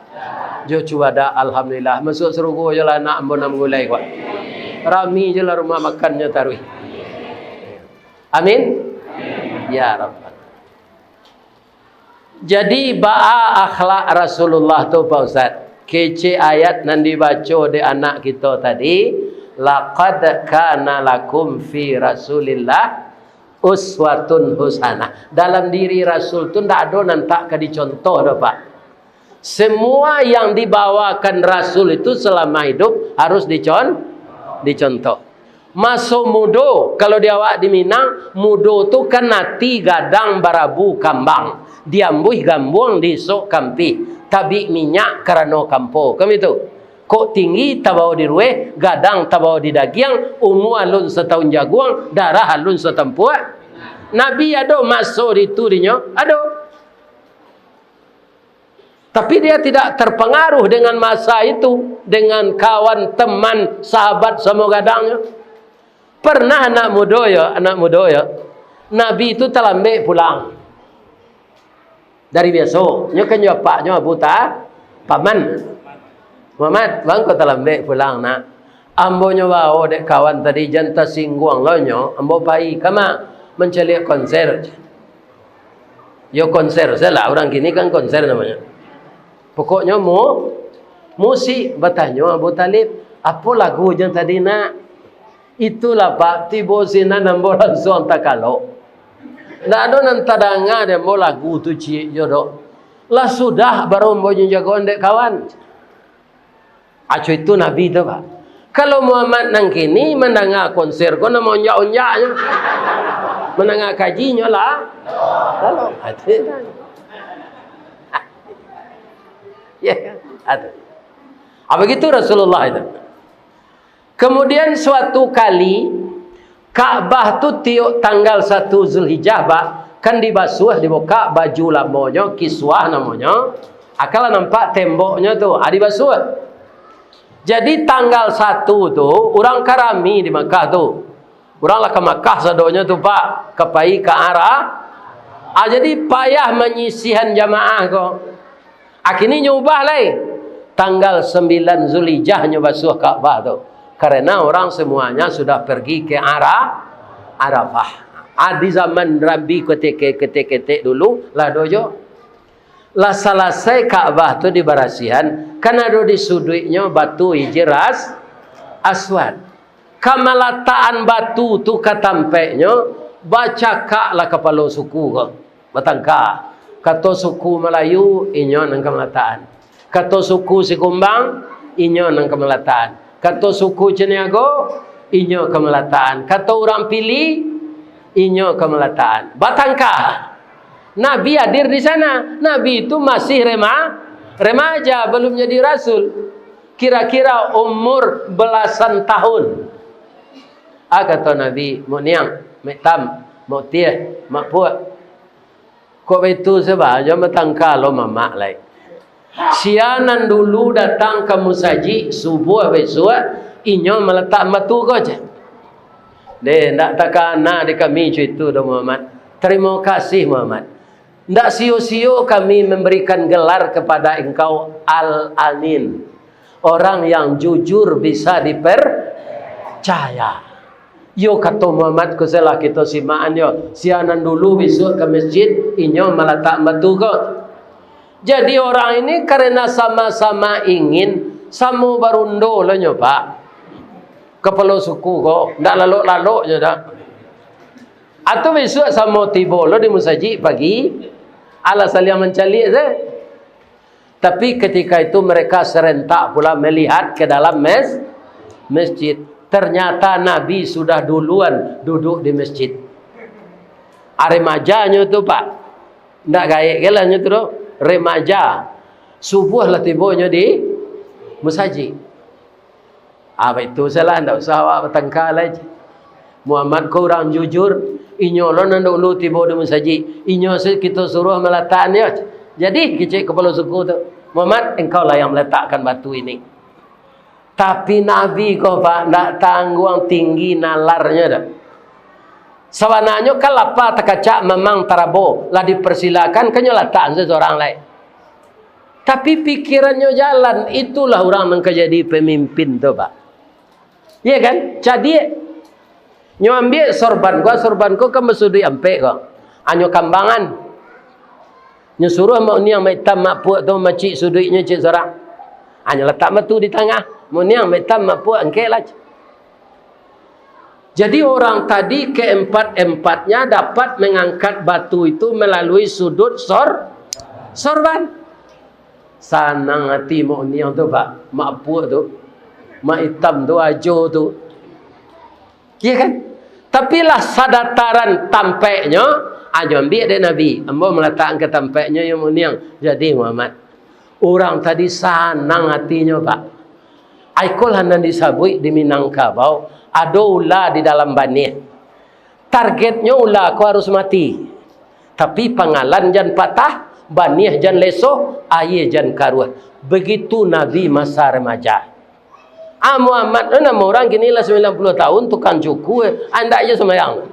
jo cubadak, alhamdulillah. Masuak sarugo jo lah anak ambo nan gulai ko. Rami jo lah rumah makannyo taruih. Amin. Ya Rabbal. Jadi, baa akhlak Rasulullah tu, Pak Ustaz? Kecek ayat nan dibaco dek anak kito tadi, "Laqad kana lakum fi Rasulillah uswatun husanah." Dalam diri Rasul tu ndak ado nan tak ka dicontoh doh, Pak. Semua yang dibawakan Rasul itu selama hidup harus dicon-, dicontoh. Maso mudo, kalau di awak di Minang, mudo tu kan ati gadang barabu kambang, diambuih gambuang diisok kampih, tabik minyak karano kampo, kan itu? Kok tinggi tabao di rueh, gadang tabao di dagiang, umua alun satahun jaguang, darah alun satampuak. Nabi ado maso di tu dinyo? Ado. Tapi dia tidak terpengaruh dengan masa itu, dengan kawan, teman, sahabat samo gadangnyo. Pernah anak mudo yo, anak mudo yo, Nabi tu talambek pulang. Dari biaso, nyo kan jo apaknyo Abu Ta-, Paman. "Muhammad, baa kok talambek pulang, nak?" "Ambo nyo bao dek kawan tadi, jan tasingguang lo nyo, ambo pai." "Kama?" "Mancaliak konser." Yo konser sajolah, urang kini kan konser namonyo. Pokoknyo mu-, musik, batanyo Abu Thalib, "Apo lagunyo tadi, nak?" Itulah, Pak, tibo sinan ambo lansuang takalok. Ndak ado nan tadanga dek ambo lagu tu ciek jo doh. Lah sudah baru ambo nyo jagoan dek kawan. Aco itu Nabi tu, Pak. Kalau Muhammad nan kini mandanga konser ko, nan maonjak-onjaknyo. Mandanga kajinyo lah. Lalu, atu. Ya, atu. Ah, begitu Rasulullah itu. Kemudian suatu kali, Ka'bah tu tiok tanggal satu Zulhijjah, ba-, kan dibasuah, dibukak baju lamonyo, kiswah namonyo. Akan lah nampak temboknyo tu, ah, dibasuah. Jadi tanggal satu tu, urang ka rami di Makkah tu. Urang lah ka Makkah sadonyo tu, Pak, ka pai ka Ara-, ah, jadi payah manyisihan jamaah ko. Akhirnyo nyo ubah lai. Tanggal sambilan Zulhijjah nyo basuah Ka'bah tu. Karena orang semuanya sudah pergi ke Ara-, Arafah. Ah, di zaman Nabi ketek-ketek dulu, lah ado jo. Lah salasai Ka'bah tu dibarasihan, kan ado di suduiknyo batu Hijir As-, Aswad. Ka malatakan batu tu ka tampeknyo, bacakaklah kapalo suku ko, batangka. Kato suku Malayu, inyo nan ka malatakan. Kato suku Sikumbang, inyo nan ka malatakan. Kato suku Caniago, inyo ka malatakan. Kato urang Pili, inyo ka malatakan. Batangka. Nabi hadir di sana. Nabi itu masih rema-, remaja, belum jadi rasul. Kira-kira umur belasan tahun. Ah, kato Nabi, "Mak Niang, Mak Tam, Mak Tiah, Mak Puak. Kok baitu se ba, jan batangka lo mamak lai. Sia nan dulu datang ka musajik subuah bisuak, inyo malatak batu ko," ceh. "Deh, ndak takana di kami co itu doh, Muhammad. Tarimo kasih, Muhammad. Ndak sio-sio kami mambarikan galar kapada angkau Al-Amin, orang yang jujur bisa dipercaya." Iyo, kato Muhammad ko, salah kito simakan yo. Sia nan dulu bisuak ka masjid, inyo malatak batu ko. Jadi, orang ini karena sama-sama ingin, samo barundo lah nyo, Pak. Kapalo suku ko, ndak lalok-lalok nyo dak. Atau bisuak samo tibo lo di musajik pagi, alah saliang mancaliak se. Tapi ketika itu mereka serentak pula melihat ke dalam mes-, masjid. Ternyata Nabi sudah duluan duduk di masjid. Ah, remajanyo tu, Pak. Ndak gaek ke lah nyo tu doh. Remaja. Subuah lah tibonyo di musajik. Ah, baitu salah, ndak usah awak batangka lai. Muhammad ko urang jujur, inyo lo nan dulu tibo di musajik. Inyo se kito suruah malatak nyo. Jadi, kecek kapalo suku tu, "Muhammad, engkau lah yang meletakkan batu ini." Tapi Nabi ko, Pak, ndak tangguang tinggi nalarnyo dah. Sabananyo kan lapa takacak mamang tarabo, lah dipersilakan, kan nyo latak se surang lai. Tapi pikirannyo jalan, itulah urang nan ka jadi pamimpin tu, Pak. Iya kan? Cadiak. Nyo ambiak sorban ko, sorban ko kan basuduik ampek ko. Anyo kambangan. Nyo suruah Mak Niang, Mak Itam, Mak Puak tu mamacik suduiknyo ciek surang. Anyo latak batu di tangah. Mak Niang, Mak Itam, Mak Puak, angkeklah. Jadi, orang tadi keempat-empatnya dapat mengangkat batu itu melalui sudut sor-, sorban. Sanang ati Mak Niang tu, Pak. Mak Puak tu. Mak Itam tu, Ajo tu. Iya kan? Tapi lah sadataran tampeknyo, anyo ambiak dek Nabi. Ambo malatakkan ka tampeknyo, yo Mak Niang. Jadi, Muhammad, urang tadi sanang atinyo, Pak. Ikolah nan disabuik di Minangkabau, ado ula di dalam baniah. Targetnyo ula ko harus mati. Tapi pangalan jan patah, baniah jan leso, aia jan karuah. Begitu Nabi masa remaja. Ah, Muhammad tu namo urang kini lah sambilan puluah tahun, tukang cuku, eh. Ah, ndak je sambayang.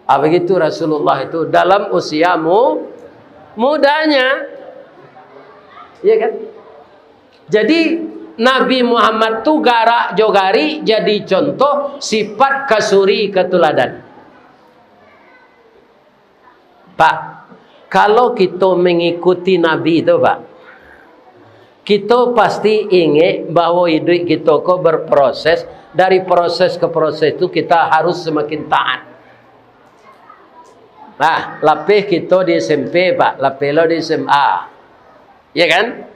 Ah, begitu Rasulullah itu dalam usia mu-, mudanya. Iya kan? Jadi, Nabi Muhammad tu garak jo gari jadi contoh sifat kasuri katuladan. Pak, kalau kito mangikuti Nabi tu, Pak, kito pasti ingek bahwa iduik kito ko berproses, dari proses ke proses tu kita harus semakin taat. Nah, lapeh kito di S M P, Pak, lapeh lo di S M A. Ya kan?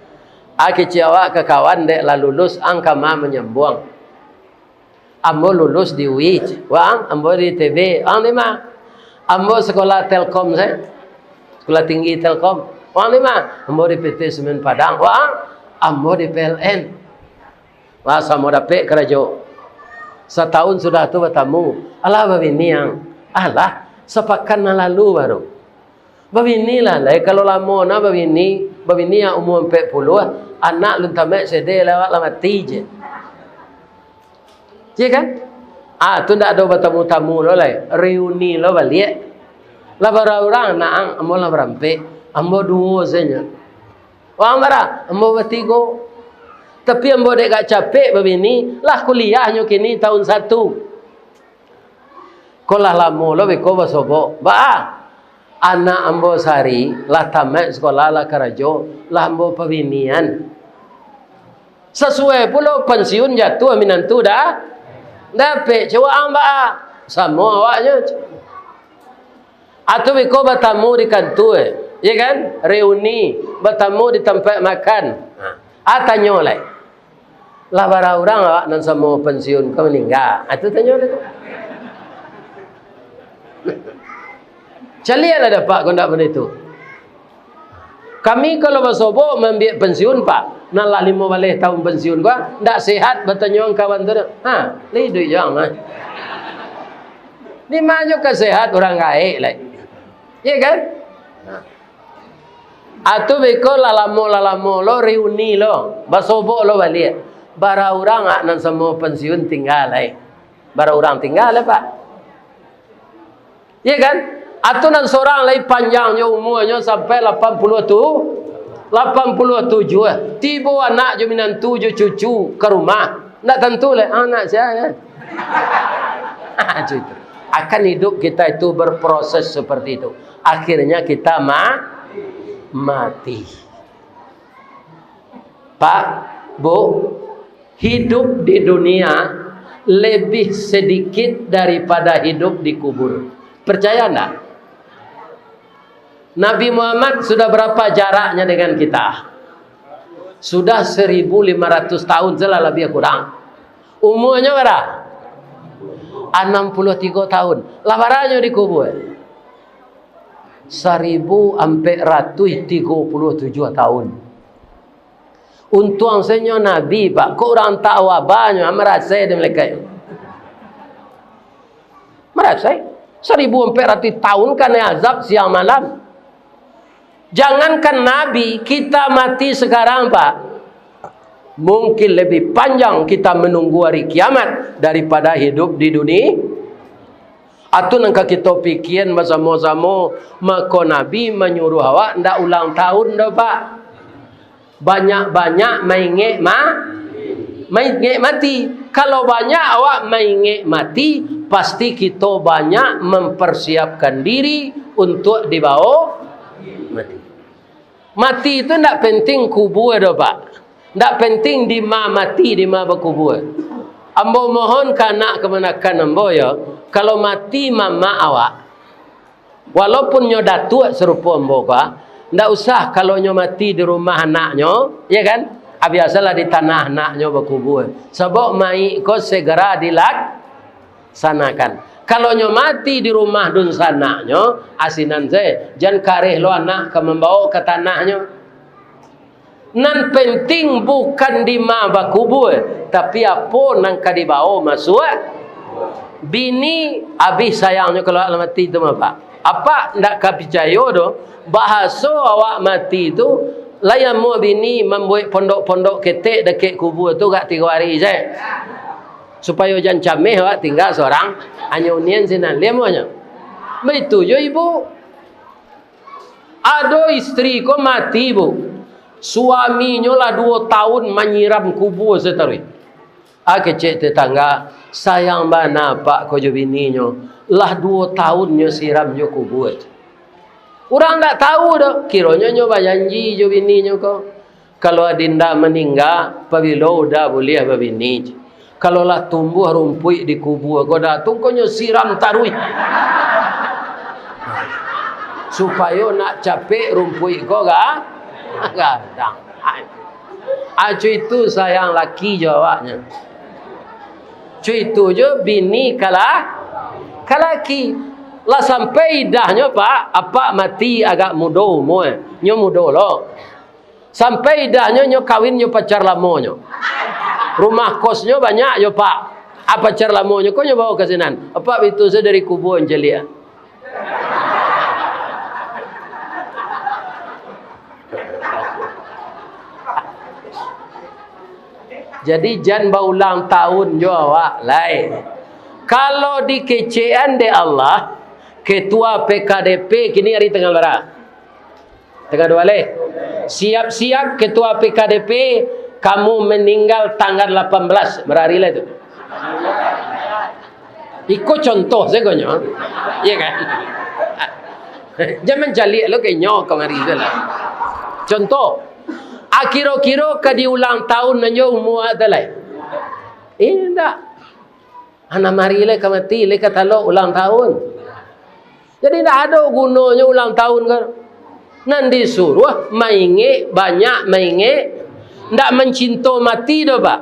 Ah, kecek awak ka kawan dek lah lulus, ang kama manyambuang. Ambo lulus di U I, wang, ambo di I T B, wang di ma? Ambo sekolah Telkom, se. Sekolah Tinggi Telkom, wang di ma? Ambo di P T Semen Padang, wang, ambo di P L N. Wah, samo dapek karajo. Satahun sudah tu batamu, alah babini ang. Alah, sapakan nan lalu baru. Babini lah, lai kalau lamo nah babini, babini yang umua ampek puluah, anak lun tamaik sadeh lawak lah mati je. Iya kan? Ah, tu ndak ado batamu-tamu lo lai, reuni lo baliak. Lah bara urang anak ang, ambo lah barampek, ambo duo sajo. Wang bara, ambo batigo. Tapi ambo dek gak capek babini, lah kuliahnyo kini tahun satu. Ko lah lamo lo beko basobok. Baa, anak ambo sari lah tamaik sekolah, lah karajo, lah ambo pabinian. Sasuai pulo pansiun jatuah minantu da-, dapek cewek ang baa. Samo awaknyo. Atau beko batamu di kantua, ya kan? Reuni, batamu di tampek makan. Ah, tanyo lai. Lah bara urang awak nan samo pansiun ko maningga? Ah, tu tanyo lah tu. Caliaklah dapek ko ndak bana itu. Kami kalau basobok maambiak pensiun, Pak, nan lah limo baleh tahun pensiun ko, ndak sehat, batanyo kawan tu, ha, lai iduik jo ang mah. Di ma jo ka sehat urang gaek lai. Iya kan? Nah. Atu beko lah lamo, lah lamo lo reuni lo, basobok lo baliak. Bara urang ak nan samo pensiun tingga lai. Bara urang tingga lai, Pak. Iya kan? Atu nan sorang lai panjang nyo umuanyo sampai lapan puluah tu, lapan puluah tujuah. Tibo anak jo minantu jo cucu ka rumah. Ndak tantu lai, anak sia kan? Cucu. Akan hidup kita itu berproses seperti itu. Akhirnya kita ma-, mati. Pak, Bu, hidup di dunia lebih sedikit daripada hidup di kubur. Percaya ndak? Nabi Muhammad sudah berapa jaraknya dengan kita? Sudah seribu lima ratus tahun, salah labiah kurang. Umuanyo bara? Anam puluah tigo tahun. Lah baranyo dikubua? Saribu ampek ratuih tigo puluah tujuah tahun. Untuang sajo Nabi, Pak. Kok urang tak wabanyo, marasai dek malaikat. Marasai. Saribu ampek ratuih tahun kanai azab siang malam. Jangankan Nabi, kita mati sekarang, Pak. Mungkin lebih panjang kita menunggu hari kiamat daripada hidup di dunia. Atu nan ka kito pikian basamo-samo, mako Nabi manyuruah awak ndak ulang tahun doh, Pak. Banyak-banyak maingek ma-, maingek mati. Kalau banyak awak maingek mati, pasti kito banyak mempersiapkan diri untuk dibawa mati. Mati tu ndak penting kubua doh, Pak. Ndak penting dima mati, dima bakubua. Ambo mohon ka anak kamanakan ambo, yo, kalau mati mamak awak, walaupun nyo datuak sarupo ambo ko, ndak usah kalau nyo mati di rumah anaknyo, ya kan? Ah, biasolah di tanah anaknyo bakubua. Sabab mayik ko segera dilak-, sanakan. Kalau nyo mati di rumah dunsanaknyo, asinan se, jan kareh lo anak ka mambawo ka tanahnyo. Nan penting bukan dima bakubua, tapi apo nan ka dibawo masuak. Bini abih sayangnyo kalau awak lah mati tu mah, Pak. Apak ndak ka picayo doh, bahaso awak mati tu, lai amuah bini mambuek pondok-pondok ketek dakek kubua tu agak tigo ari se. Supayo jan cameh awak tingga sorang, hanyo unian sinan, liamuahnyo. Baitu jo ibu. Ado istri ko mati, Bu. Suaminyo lah duo taun manyiram kubua sataruih. Ah, kecek tetangga, sayang bana apak ko jo bininyo, lah duo taun nyo siram jo kubua. Urang ndak tau doh, kironyo nyo bajanji jo bininyo ko. Kalau adinda maningga, pabilo uda buliah babini? Kalau lah tumbuah rumpuik di kubua ko, dah tu ko nyo siram taruih. Supayo nak capek rumpuik ko ga-, gadang. Acu itu sayang laki jo awaknyo. Cu itu jo bini kala-, kalaki. Lah sampai idahnyo, Pak, apak mati agak mudo umua. Nyo mudo lo. Sampai idahnyo, nyo kawin nyo pacar lamonyo. Rumah kosnyo banyak yo, Pak. Ah, pacar lamonyo ko nyo bawo ka sinan. Apak bitu se dari kubua caliak. Jadi, jan baulang tahun jo awak lai. Kalau dikecekan dek Allah, ketua P K D P kini ari tanggal bara? Tanggal duo baleh. Siap-siap ketua P K D P, kamu meninggal tanggal lapan belas. Bara ari lah tu? Iko contoh sagonyo. Iya kan? Jan mancaliak lo ka inyo kamari tu lah. Contoh, ah, kiro-kiro ka di ulang tahun nan jo umua tu lai? Indak. Anak mari lai ka mati, lai ka talok ulang tahun. Jadi, ndak ado gunonyo ulang tahun ko. Nan disuruah maingek, banyak maingek, ndak mancinto mati doh, Pak.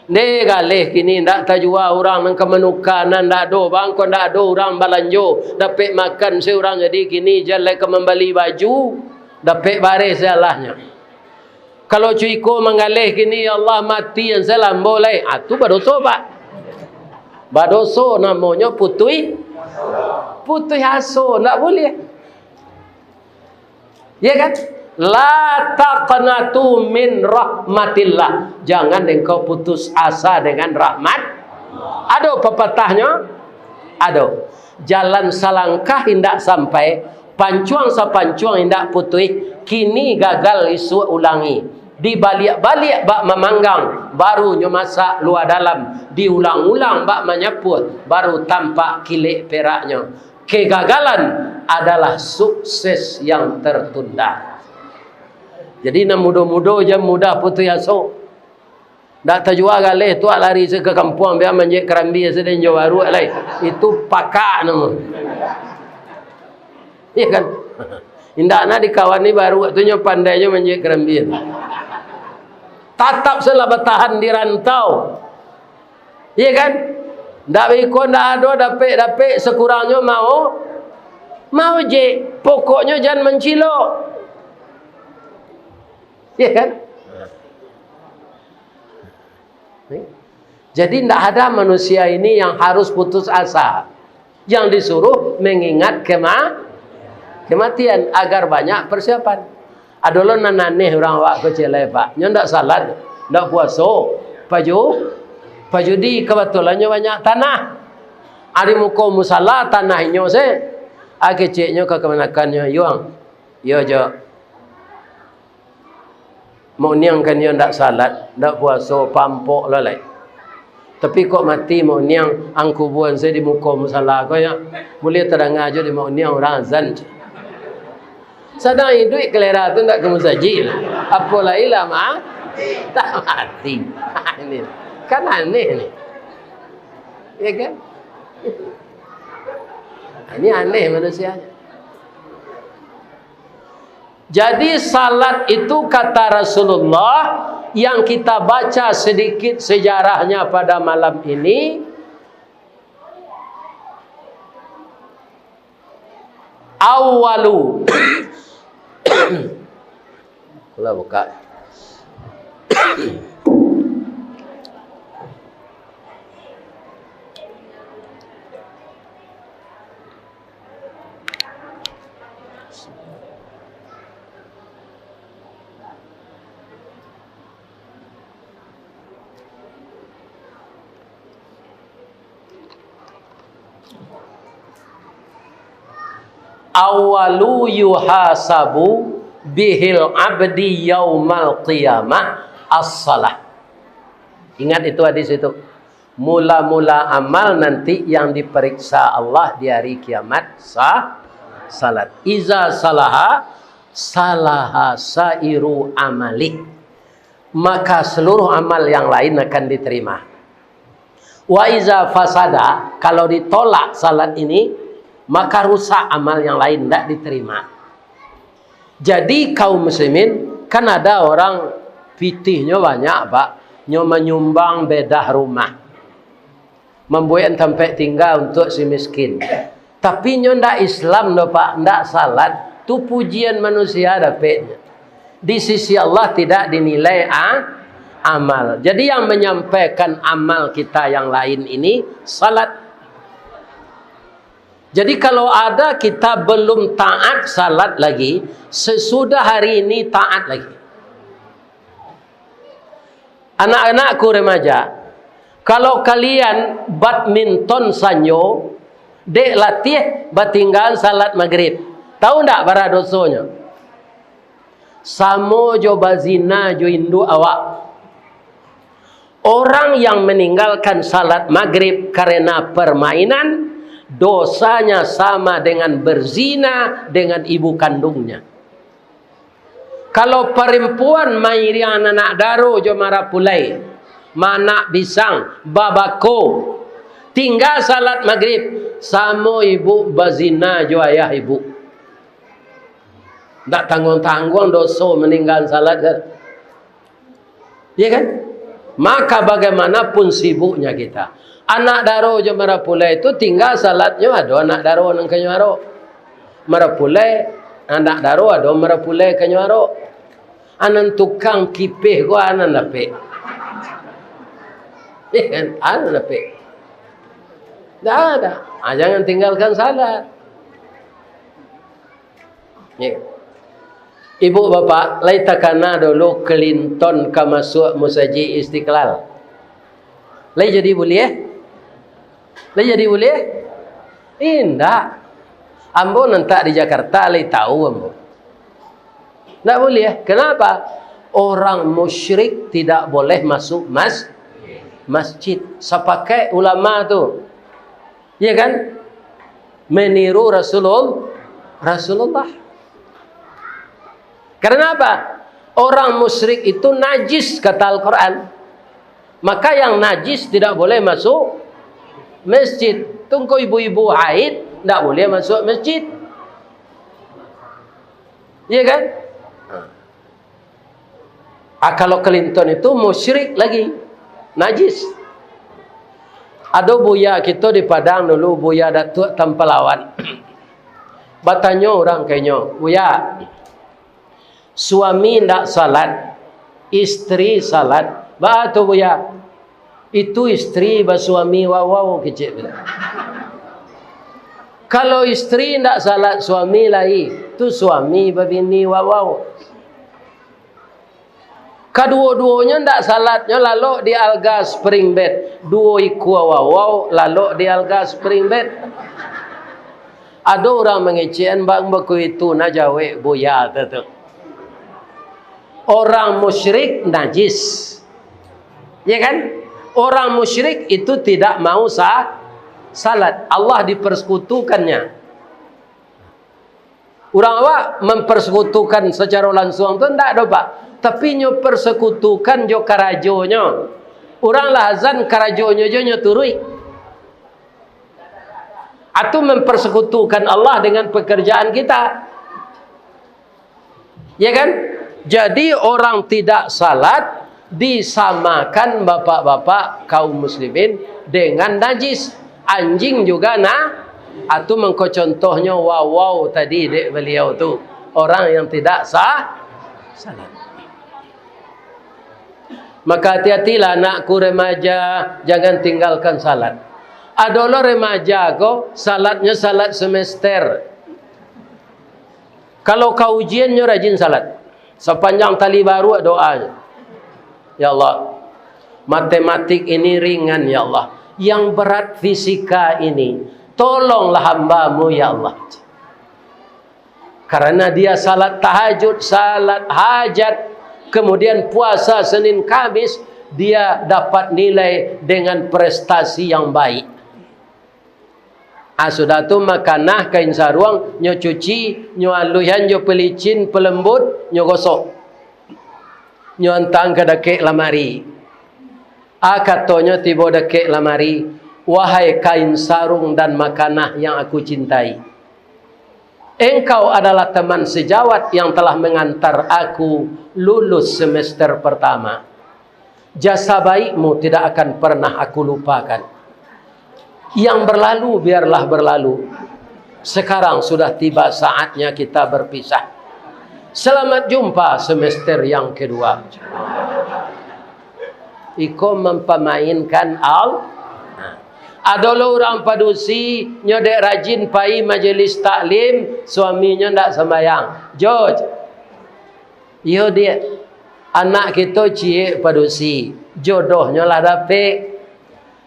Ndeh, galeh kini ndak tajua urang nan ka manuka, nan ndak ado, bangko ndak ado urang balanjo, dapek makan se urang, jadi kini jan lai ka mambali baju. Dapek bareh salahnyo. Kalau cuko manggaleh kini, "Ya Allah, mati an salambo lai." Ah, tu badoso, Pak. Badoso namonyo putuih, putuih aso, ndak buliah. Ya kan? "La taqnatu min rahmatillah." Jangan engkau putus asa dengan rahmat. Ado papatahnyo? Ado. Jalan salangkah indak sampai, pancuang sapancuang indak putuih, kini gagal isuak ulangi. Dibaliak-baliak bak mamanggang, baru nyo masak lua dalam, diulang-ulang bak manyapuah, baru tampak kilek peraknyo. Kegagalan adalah sukses yang tertunda. Jadi, nan mudo-mudo jan mudah putuih aso. Ndak tajua galeh tu, lari se ka kampuang, bia manjek karambia se den jo baruak lai. Itu pakak namo. Iya kan? Indak nak dikawani baruak tu, nyo pandai nyo manjek karambia. Tatap se lah batahan di rantau. Iya kan? Ndak biko ndak ado dapek-dapek, sakurangnyo mau, mau jek. Pokoknyo jan mancilok. Iya kan? Jadi, ndak ada manusia ini yang harus putus asa. Yang disuruh mengingat kema-, kematian agar banyak persiapan. Ado lo nan aneh urang awak ko ciek lai, Pak. Nyo ndak salat, ndak puaso, paju-, pajudi, kabatulannyo banyak tanah. Ari muko musala tanah inyo se. Ah, keceknyo ka kamanakannyo, "Yuang, iyo jo. Mak Uniang kan iyo ndak salat, ndak puaso, pampok lo lai. Tapi kok mati Mak Uniang, ang kubuan se di muko musala ko yo. Buliah tadanga jo di Mak Uniang urang azan." Sadang iduik kalera tu ndak ka musajik lah. Apo lai lah ma-, tak mati. Ini kan aneh ni. Ya kan? Ini aneh manusia. Jadi, salat itu, kata Rasulullah, yang kita baca sedikit sejarahnya pada malam ini, awalu. Lah buka. Awalu yuhasabu bihil abdi yaumal qiyamah as-salah. Ingat itu hadis itu. Mula-mula amal nanti yang diperiksa Allah di hari kiamat, sa-, salat. Iza salaha, salaha sairu amalih. Maka seluruh amal yang lain akan diterima. Wa iza fasada, kalau ditolak salat ini, maka rusak amal yang lain, ndak diterima. Jadi, kaum muslimin, kan ada orang pitihnyo banyak, Pak, nyo manyumbang bedah rumah, mambuek tampek tingga untuak si miskin. Tapi nyo ndak Islam doh, Pak, ndak salat, tu pujian manusia dapeknyo. Di sisi Allah tidak dinilai a-, amal. Jadi, yang menyampaikan amal kita yang lain ini salat. Jadi, kalau ada kita belum taat salat lagi, sesudah hari ini taat lagi. Anak-anakku remaja, kalau kalian badminton sanjo, dek latiah batinggaan salat magrib, tahu ndak bara dosonyo? Samo jo bazina jo induak awak. Orang yang meninggalkan salat magrib karena permainan, dosanya sama dengan berzina dengan ibu kandungnya. Kalau parimpuan mairiang anak daro jo marapulai, maanak bisang, babako, tingga salat magrib, samo ibu bazina jo ayah ibu. Ndak tangguang-tangguang doso maninggaan salat kan? Iya kan? Maka bagaimanapun sibuknya kita, anak daro jo marapulai tu tingga salatnyo ado anak daro nan kanyo aro. Marapulai Anak daro ado marapulai ka nyo arok. Anan tukang kipeh ko anan dapek. Eh, kan? Anan dapek. Ndak ada. Ah, jangan tinggalkan salat. Ya. Ibu bapak, lai takana dulu Clinton ka masuak Masajik Istiqlal. Lai jadi buliah? Lai jadi buliah? Indak. Ambo nan tak di Jakarta lai tahu ambo. Ndak buliah. Kenapa? Orang musyrik tidak boleh masuk mas-, masjid. Sapakaik ulama tu. Ya kan? Meniru Rasulul-, Rasulullah. Karena apa? Orang musyrik itu najis, kata Al-Quran. Maka yang najis tidak boleh masuk masjid. Tungko ibu-ibu haid, ndak boleh masuk masjid. Iya kan? Ah, kalau Clinton itu musyrik lagi, najis. Ado buya kito di Padang dulu, Buya Datuak Tampalawan. Batanyo urang ka inyo, "Buya, suami ndak salat, istri salat. Baa tu, Buya?" "Itu istri basuami wawau," kecek. "Kalau istri ndak salat, suami lai, tu suami babini wawau." Kaduo-duonyo ndak salatnyo lalok di alga spring bed. Duo ikua wawau lalok di alga spring bed. Ado urang mangecekan, "Bang, bako itu nah jawek buya tu, tu." Orang musyrik najis. Ya kan? Orang musyrik itu tidak mau sa-, salat. Allah dipersekutukannya. Urang awak mempersekutukan secara langsung tu ndak doh, Pak. Tapi nyo persekutukan jo karajonyo. Urang lah azan, karajonyo jo nyo turuik. Atu mempersekutukan Allah dengan pekerjaan kita. Ya kan? Jadi orang tidak salat disamakan bapak-bapak kaum muslimin dengan najis. Anjing juga na-, atu mangko contohnyo wawau tadi dek beliau tu. Orang yang tidak sa-, salat. Maka hati-hatilah anakku remaja, jangan tinggalkan salat. Ado lo remaja ko, salatnyo salat semester. Kalau ka ujian nyo rajin salat. Sapanjang tali baruak doa nyo. Ya Allah, matematik ini ringan, ya Allah. Yang berat fisika ini, tolonglah hamba-Mu, ya Allah. Karena dia salat tahajud, salat hajat, kemudian puasa Senin Kamis, dia dapat nilai dengan prestasi yang baik. Ah, sudah tu makanah kain saruang, nyo cuci, nyo aluihan jo pelicin pelembut, nyo gosok. Nyo antang ka dakek lamari. Ah, katonyo tibo dakek lamari, "Wahai kain sarung dan makanah yang aku cintai, engkau adalah teman sejawat yang telah mengantar aku lulus semester pertama. Jasa baikmu tidak akan pernah aku lupakan. Yang berlalu biarlah berlalu. Sekarang sudah tiba saatnya kita berpisah. Selamat jumpa semester yang kedua." Iko mampamainkan Al-, nah. Ado lo urang padusi, nyo dek rajin pai majelis taklim, suaminyo ndak sambayang. "Jo, iyo, Diak, anak kito ciek padusi, jodohnyo lah dapek.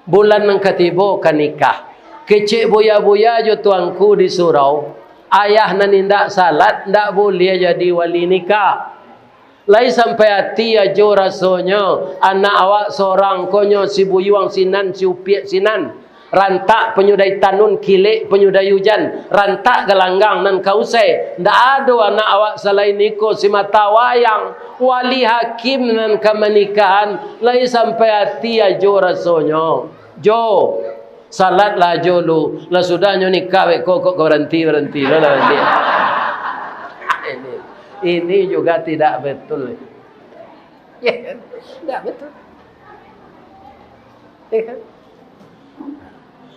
Bulan nan katibo ka nikah. Kecek buya-buya jo tuanku di surau, ayah nan indak salat ndak buliah jadi wali nikah. Lai sampai ati ajo rasonyo, anak awak sorang ko nyo si buyuang sinan, si upiak sinan. Rantak panyudai tanun, kilek panyudai ujan, rantak galanggang nan ka usai. Ndak ado anak awak salain iko si mata wayang, wali hakim nan ka manikahan, lai sampai ati ajo rasonyo. Jo, salatlah ajo lu, lah sudah nyo nikah beko kok ka baranti, baranti lo lah baranti." Ini, ini juga tidak betul. Ya kan? Tidak betul. Ya kan?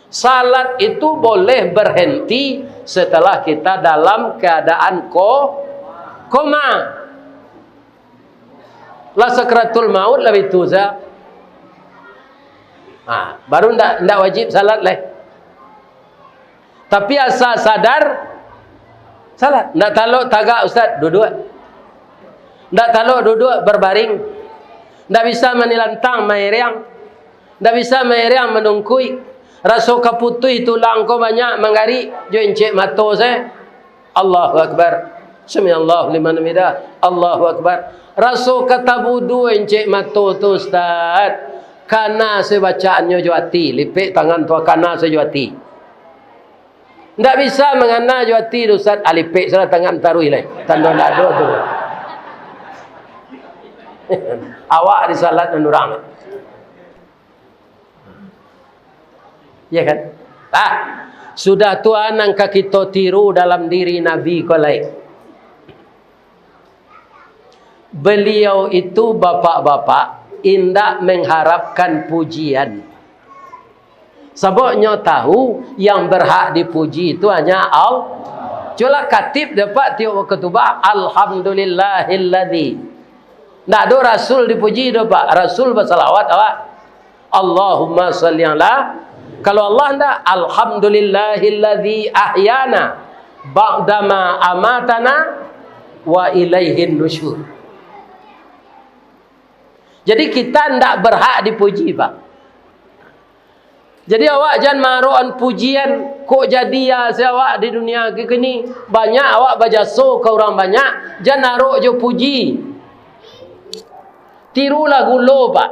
Salat itu boleh berhenti setelah kita dalam keadaan ko-, koma. Lah sakratul maut lah itu sa. Ha, baru ndak, ndak wajib salat leh. Tapi asa sadar, salat. Ndak talok tagak, Ustaz, duduak. Ndak talok duduak, berbaring. Ndak bisa manilantang, mairiang. Ndak bisa mairiang, manungkuik. Raso kaputuih tulang ko banyak, manggarik, jo incek mato se. Allahu Akbar. Sami'allahu liman hamidah. Allahu Akbar. Raso ka tabudu incek mato tu, Ustaz. Kana se bacaannyo jo ati. Lipek tangan tu, kana se jo ati. Ndak bisa mangana jo ati tu, Ustaz. Ah, lipek salah tangan taruih lai. Tando ndak ado tu. Awak di salat nan urang. Ya kan? Ah, sudah tu a nan ka kito tiru dalam diri Nabi ko lai. Beliau itu, bapak-bapak, indak mengharapkan pujian. Sabab nyo tahu yang berhak dipuji itu hanya Allah. Cubolah katib dapat tiok khutubah, "Alhamdulillahilladzi." Ndak ado Rasul dipuji doh, Pak. Rasul basalawat awak. Allahumma shalli ala. Kalau Allah ndak, "Alhamdulillahilladzi ahyana ba'dama amatana wa ilaihin nusyur." Jadi kita ndak berhak dipuji, Pak. Jadi awak jan maarokan pujian, kok jadi a se awak di dunia kini. Banyak awak bajaso ka urang banyak, jan arok jo puji. Tirulah gulo, Pak.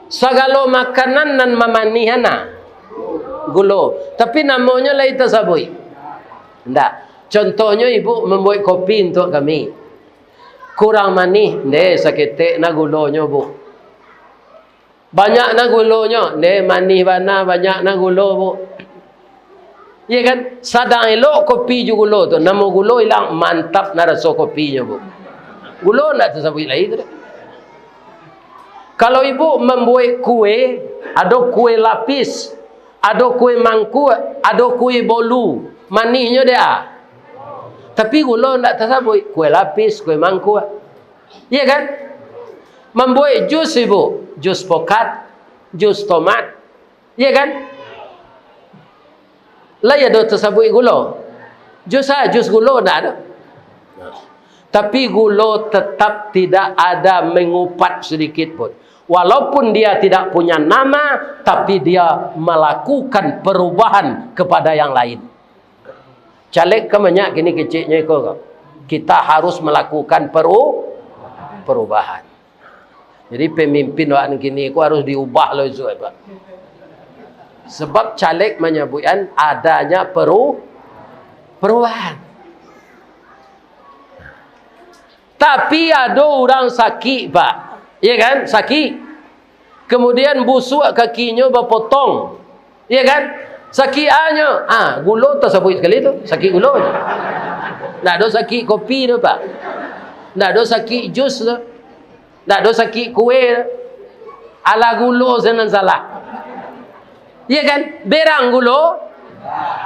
Sagalo makanan nan mamanihkan a, gulo. Tapi namonyo lai tasabuik? Ndak. Contohnyo, ibu mambuek kopi untuak kami. Kurang manih, ndeh, saketek na gulonyo, Bu. Banyak na gulonyo, ndeh, manih bana, banyak na gulo, Bu. Iya kan? Sadang elok kopi jo gulo tu, namo gulo ilang, mantap na raso kopinyo, Bu. Gulo ndak tasabuik lai tu doh. Kalau ibu mambuek kue, ado kue lapis, ado kue mangkuak, ado kue bolu, manihnyo dek a. Tapi gulo ndak tasabuik, kue lapis, kue mangkuak. Iya kan? Mambuek jus, ibu, jus pokat, jus tomat. Iya kan? Lai ado tasabuik gulo? Jus a, jus gulo ndak ado. Tapi gulo tetap tidak ada mengupat sedikit pun. Walaupun dia tidak punya nama, tapi dia melakukan perubahan kepada yang lain. Caleg kan banyak kini keceknyo iko ko. Kita harus melakukan peru-, perubahan. Jadi pemimpin awak nan kini ko harus diubah lo isuak, Pak. Sebab caleg manyabuikkan adanya peru-, perubahan. Tapi ado urang sakik, Pak. Iya kan? Sakik. Kemudian busuak kakinyo bapotong. Iya kan? Sakik a nyo. Ah, gulo tasabuik sakali tu. Sakik gulo. Ndak ado sakik kopi tu, Pak. Ndak ado sakik jus tu. Ndak ado sakik kue tu. Alah gulo se nan salah. Iya kan? Berang gulo.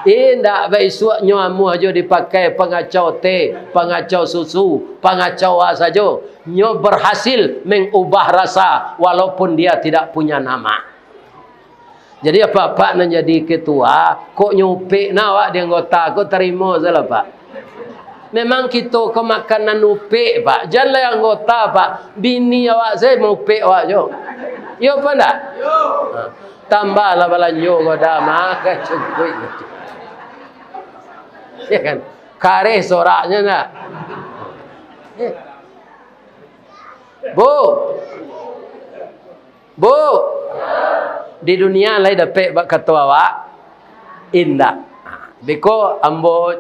Indak, baisuak nyo amuah jo dipakai pangacau teh, pangacau susu, pangacau a sajo. Nyo berhasil mengubah rasa walaupun dia tidak punya nama. Jadi apak-apak nan jadi ketua, kok nyo upek na awak di anggota ko, tarimo sajolah, Pak. Memang kito ko makanan upek, Pak. Jan lai anggota, Pak. Bini awak sajo maupek awak jo. Iyo apo ndak? Ha. Tambahlah balanjo ko dah, makan cukuik. Ya kan? Kareh soraknyo ndak? Bu. Bu, di dunia lai dapek bak kato awak? Indak. Beko ambo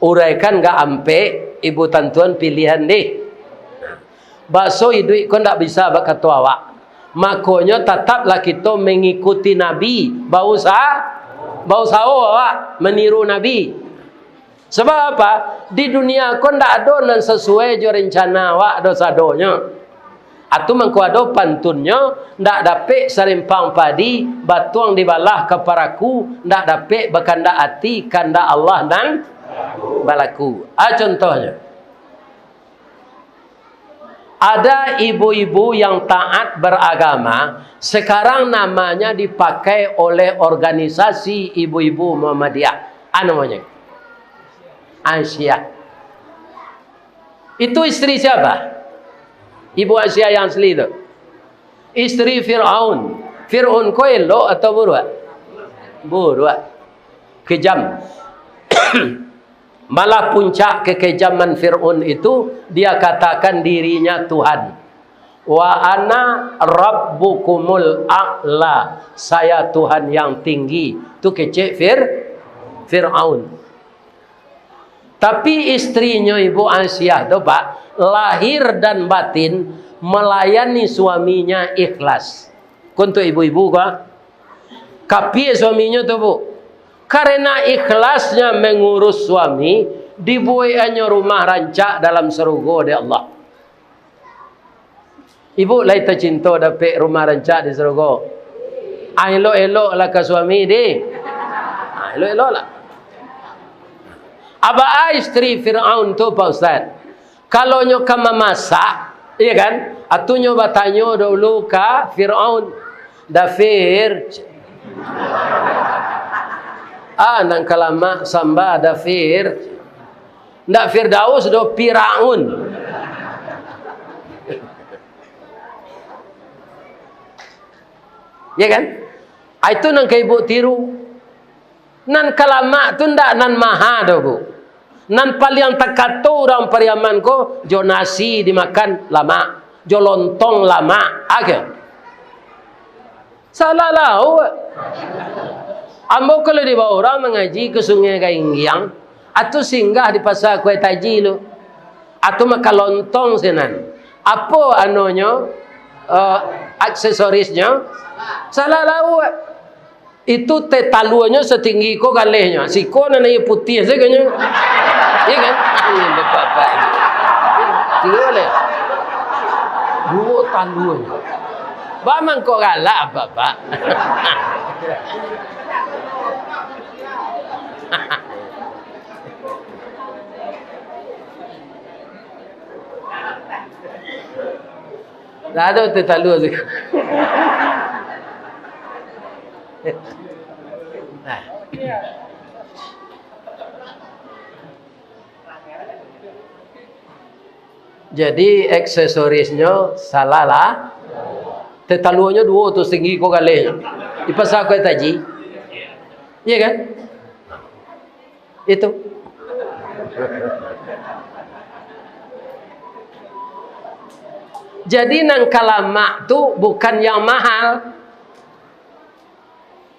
uraikan ka ampek, ibu tantuan pilihan deh. Bakso iduik ko ndak bisa bak kato awak. Makonyo tataplah kito mangikuti Nabi, bausa-, bausaho awak maniru Nabi. Sabab apa? Di dunia ko ndak ado nan sasuai jo rencana awak doh sadonyo. Atu mangko ado pantunnyo, ndak dapek sarimpang padi, batuang dibalah ka paraku, ndak dapek bakandak ati, kandak Allah nan balaku. Ah, contohnyo. Ada ibu-ibu yang taat beragama, sekarang namanya dipakai oleh organisasi ibu-ibu Muhammadiyah. Ah, namonyo? Aisyah. Itu istri siapa? Ibu Aisyah yang asli tu. Istri Fir'aun. Fir'aun ko elok atau buruak? Buruak. Kejam. Malah puncak kekejaman Fir'aun itu, dia katakan dirinya Tuhan. "Wa ana rabbukumul a'la." "Saya Tuhan yang tinggi." Tu kecek Fir-, Fir'aun. Tapi istrinyo Ibu Aisyah tu, Pak, lahir dan batin melayani suaminya ikhlas. Ko untuak ibu-ibu ko, ah. Kapia suaminyo tu, Bu? Karena ikhlasnya mengurus suami, dibuekannyo rumah rancak dalam sarugo dek Allah. Ibu lai tacinto dapek rumah rancak di sarugo? Ah, elok-eloklah ka suami, di. Ah, elok-eloklah. Aba istri Firaun tu, Pak Ustaz, kalau nyo ka mamasak, iya kan? Atu nyo batanyo dulu ka Firaun, "Dafir, ah, nan ka lamak samba, Dafir." Ndak Firdaus doh, Firaun. Ya kan? Ah, itu nan ka ibu tiru. Nan ka lamak tu ndak nan maha doh, Bu. Nan paliang takato urang Pariaman ko, jo nasi dimakan lamak, jo lontong lamak, akhia. Salah lauak. Ambo kalau dibawa urang mangaji ka Sungai Gainggiang, atu singgah di Pasa Kuai Taji lu. Atu makan lontong sinan. Apo anonyo, eh, aksesorisnyo? Salah lauak. Itu teh taluanyo satinggi ko galehnyo. Siko nan aia putiah sajo nyo. Iya kan? Bapak-bapak. Tinggi galeh. Duo taluanyo. Ba mangkok galak, Bapak. Lah ado teh talua tu. Nah. Jadi, aksesorisnyo salah lah. Teh taluanyo duo tu, satinggi ko galehnyo. Di Pasa Kuai Taji. Iya kan? Itu. Jadi, nan ka lamak tu bukan yang mahal.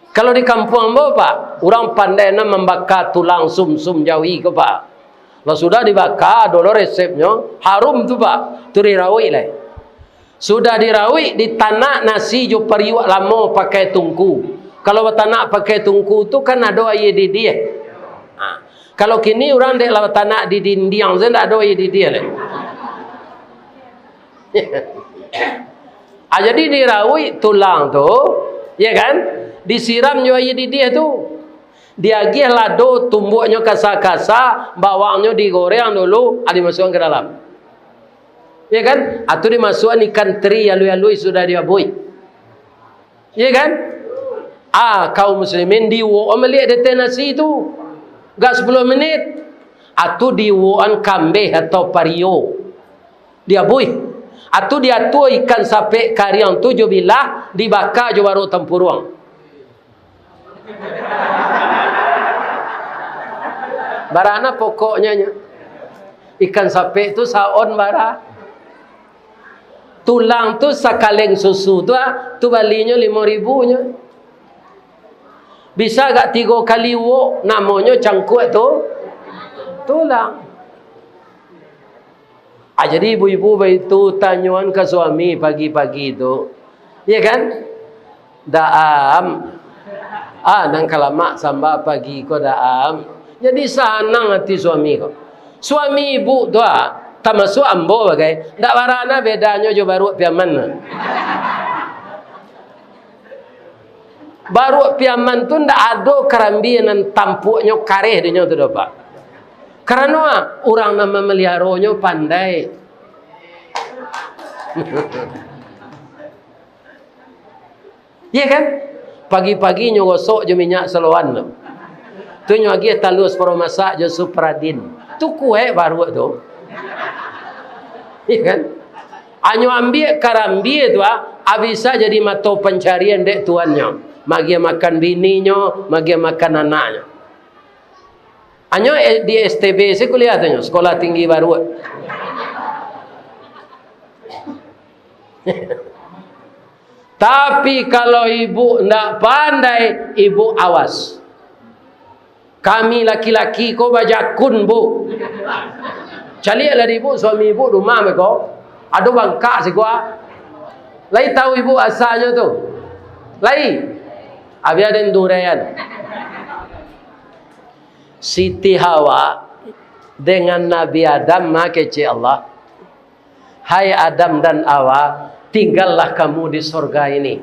Kalau di kampuang ambo, Pak, urang pandai nan mambaka tulang sumsum jawi ko, Pak. Lah sudah dibaka, ado lo resepnyo, harum tu, Pak. Tu dirauik lai. Sudah dirauik, ditanak nasi jo pariuak lamo pakai tungku. Kalau batanak pakai tungku tu kan ado aia didiah. Ha. Kalau kini urang dek lah batanak di dindiang sajo, ndak ado aia didiah lai. Ah, jadi dirauik tulang tu, ya kan? Disiram jo aia didiah tu. Diagiah lado, tumbuaknyo kasa-kasa, bawangnyo digoreng dulu, ah, dimasuakkan ka dalam. Ya kan? Atu dimasuakkan ikan teri alui-alui sudah diabuih. Ya kan? Ah, kaum muslimin, diuwokan baliak di ateh nasi tu. Gak sapuluah menit. Atu diuwokan kambeh atau pario. Diabuih. Atu diatua ikan sapek kariang tu jo bilah, dibaka jo barok tampuruang. Bara na pokoknyo nyo. Ikan sapek tu saon bara. Tulang tu sakaleng susu tu, ah, tu balinyo limo ribu nyo. Bisa agak tigo kali uwok, namonyo cangkuak tu tulang. Ah, jadi ibu-ibu baitu tanyoan ka suami pagi-pagi tu. Iya kan? Daam. Ah, nan ka lamak samba pagi ko daam. Jadi sanang ati suami ko. Suami ibu tu, ah, Tamasuak ambo bagai, ndak bara na bedanyo jo baruak Piaman tu. Baruak Piaman tu ndak ado karambia nan tampuaknyo kareh dinyo tu doh, Pak. Karano urang nan mamaliharonyo pandai. Iya kan? Pagi-pagi nyo gosok jo minyak seloan tu. Tu nyo agiah talua saparo masak jo Supradin. Tu kuaik baruak tu. Iya kan? Anyo ambiak karambia tu, ah, bisa jadi mato pancarian dek tuannyo. Magiah makan bininyo, magiah makan anaknyo. Anyo, eh, di S T B se kuliah tu nyo, Sekolah Tinggi Baruak. Tapi kalau ibu ndak pandai, ibu awas. Kami laki-laki ko bajakun, Bu. Caliaklah di ibu, suami ibu rumah meko. Ado bangkak siko. Lai tahu ibu asanyo tu? Lai. Abih aden duraian. Siti Hawa dengan Nabi Adam mah kecek Allah. Hai Adam dan Hawa, tinggallah kamu di sorga ini.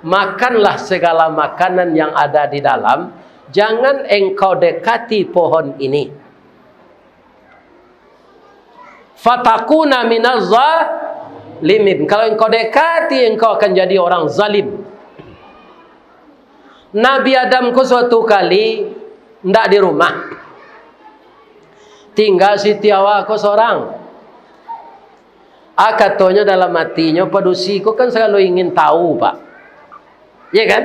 Makanlah segala makanan yang ada di dalam, jangan engkau dekati pohon ini. Fatakuna minaz zalimin. Kalau engkau dekati, engkau akan jadi orang zalim. Nabi Adam ko suatu kali ndak di rumah. Tingga Siti Hawa ko sorang. Ah, katonyo dalam atinyo, padusi ko kan salalu ingin tahu, Pak. Iya kan?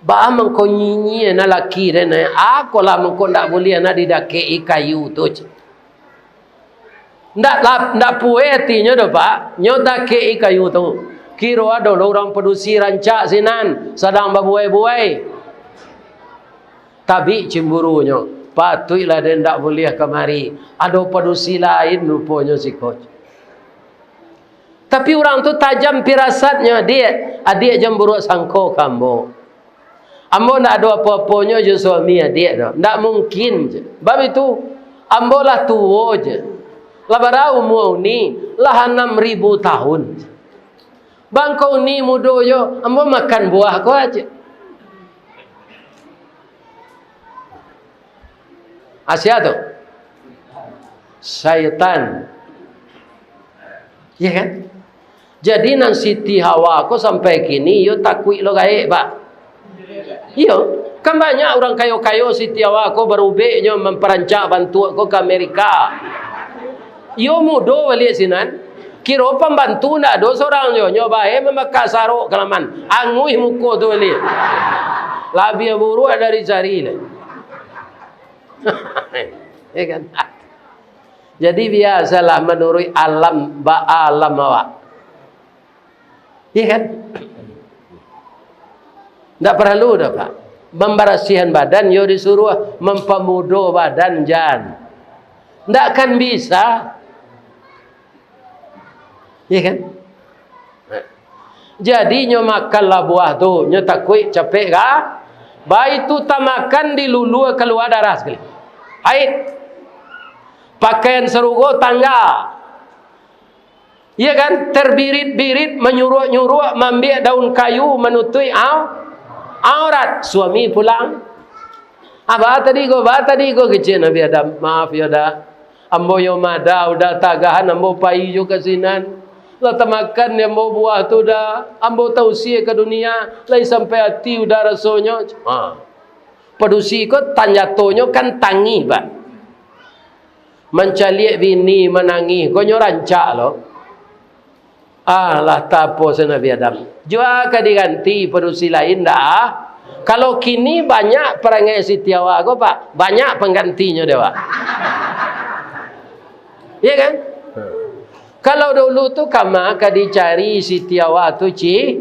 Baa mangko nyinyia na laki den, eh? Akolah mangko ndak buliah na didakek-i kayu tu, cek. Ndak lap-, ndak pueh atinyo doh, Pak. Nyo dakek-i kayu tu. Kiro ado lo urang padusi rancak sinan, sadang babuai-buai. Tabik cemburunyo. Patuiklah den ndak buliah kamari. Ado padusi lain ruponyo siko. Tapi urang tu tajam pirasatnyo, adiak. Adiak jan buruak sangko ka ambo. Ambo ndak ado apo-aponyo jo suami adiak tu. Ndak mungkin je. Bab itu, ambo lah tuo je. Lah bara umua uni, lah anam ribu tahun. Bangko uni mudo jo, ambo makan buah ko aje. Asia tu. Syaitan. Iya kan? Jadi nan Siti Hawa ko sampai kini, iyo takuik lo gaek, Pak. Iyo, kan banyak urang kayo-kayo Siti Hawa ko barubek nyo mamparancak bantuak ko ka Amerika. Iyo mudo baliak sinan. Kiro pambantu ndak ado sorang nyo, nyo bae mambaka sarok ka laman. Anguih muko tu baliak. Labiah buruak dari sari lai. Ya kan? Jadi biasalah manuruik alam, ba-alam awak. Iya kan? Ndak paralu doh, Pak. Mambarasihan badan, yo disuruah mampamudo badan, jan. Ndak kan bisa. Iya kan? Jadi, nyo makanlah buah tu, nyo takuik capek ka? Baitu tamakan dilulua kalua darah sakali. Haid. Pakaian sarugo tangga. Iya kan? Terbirit-birit, manyuruak-nyuruak, maambiak daun kayu, manutuik au-, aurat. Suami pulang. "Ah, ba tadi ko, ba tadi ko," kecek Nabi Adam. "Maaf, yo, Da. Ambo yo mada, udah tagahan ambo pai jo ka sinan. Lah tamakan di ambo buah tu, Da. Ambo tausia ka dunia, lai sampai ati udah rasonyo." Ha. Padusi ko tanjatonyo kan tangih, Pak. Mancaliak bini manangih, ko nyo rancak lo. Alah, tapo se Nabi Adam. Jua ka diganti padusi lain dah. Kalau kini banyak parangai Siti Hawa ko, Pak. Banyak panggantinyo dek awak. Iya kan? Kalau dulu tu kama ka dicari Siti Hawa tu ci-,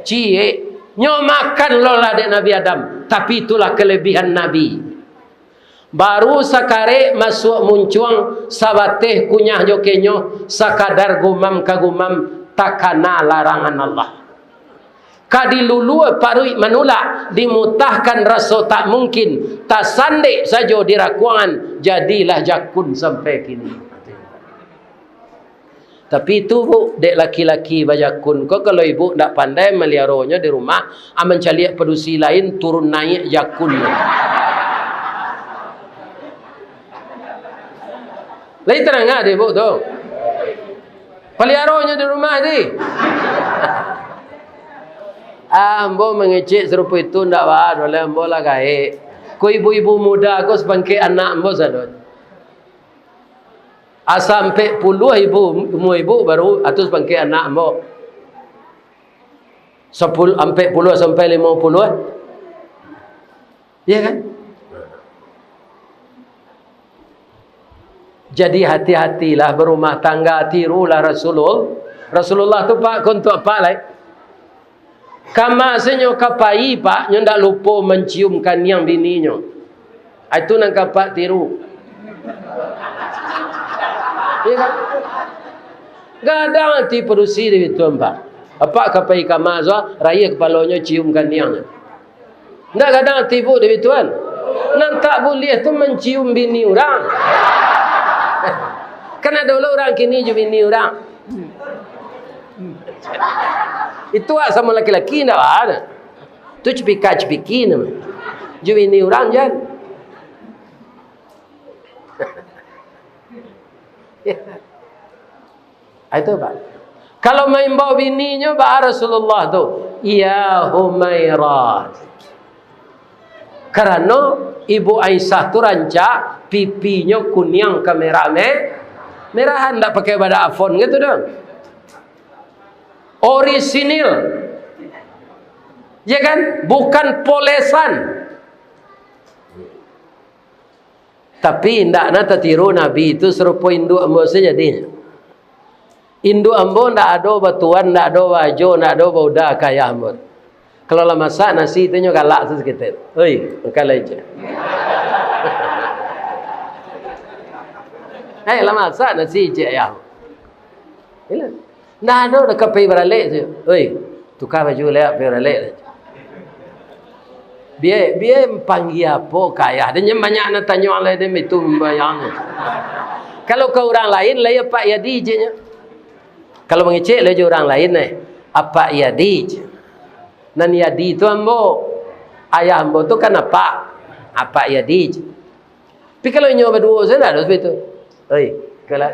ciek. Nyo makan lo lah dek Nabi Adam. Tapi itulah kelebihan Nabi. Baru sakarek masuak muncuang, sabateh kunyah jo kenyo, sakadar gumam ka gumam, takana larangan Allah. Ka dilulua paruik manulak, dimutahkan raso tak mungkin, tasandek sajo di rakuangan, jadilah jakun sampai kini. Tapi itu, Bu, dek laki-laki bajakun ko, kalau ibu ndak pandai maliaronyo di rumah, ah, mancaliak padusi lain, turun naiak jakunnyo. Lai tadanga dek ibu tu? Paliaronyo di rumah ti. Ah, ambo mangecek sarupo itu ndak baa doh, lai ambo lah gaek. Ko ibu-ibu muda ko sapangkek anak ambo sado. Asa ampek puluah ibu, umua ibu baru atus pangkek anak ambo. Sapuluah, ampek puluah sampai limo puluah. Iya kan? Jadi hati-hatilah berumah tangga, tirulah Rasulul-, Rasulullah tu, Pak, ko untuak apak lai. Kama se nyo ka pai, Pak, nyo ndak lupo mancium kaniang bininyo. Ah, itu nan ka apak tiru. Iya kan? Gadang ati padusi di bituan, Pak. Apak ka pai kama, rayia kapalonyo, cium kaniangnyo. Ndak gadang ati ibu di bituan. Nan tak buliah tu mancium bini urang. Kan ado lo urang kini jo bini urang. Itu wak samo laki-laki ndak baa. Tu cipika-cipiki namo. Jo bini urang jan. Ah, itu, Pak. Kalau maimbau bininyo, baa Rasulullah tu, "Ya Humairah." Karano Ibu Aisyah tu rancak pipinyo kuniang kamerah-me-, merahan, ndak pakai badak Avon gitu doh. Orisinil. Ya kan? Bukan polesan. Tapi indak nah tatiru Nabi tu sarupo induak ambo sajo jadinyo. Induak ambo ndak ado batuan, ndak ado baajo, ndak ado bauda ka ayah ambo. Kalau lah masak nasi tu nyo galak tu saketek. "Oi, makan lai, Cek." "Eh, lah masak nasi, Cek, ayah?" Iyolah. Ndak ado dah ka pai baralek tu. "Oi, tuka baju lai, pai baralek." Biai, biai panggia apo ka ayah? Den banyak nan tanyo lai, den itu sumbayang. Kalau ka urang lain, lai Apak Yadi je nyo. Kalau mangecek lai jo urang lain, eh, Apak Yadi je. Nan Yadi tu ambo. Ayah ambo tu kan Apak. Apak Yadi je. Tapi kalau inyo baduo sajo, ndak ado sabagai tu. Oi, kalah.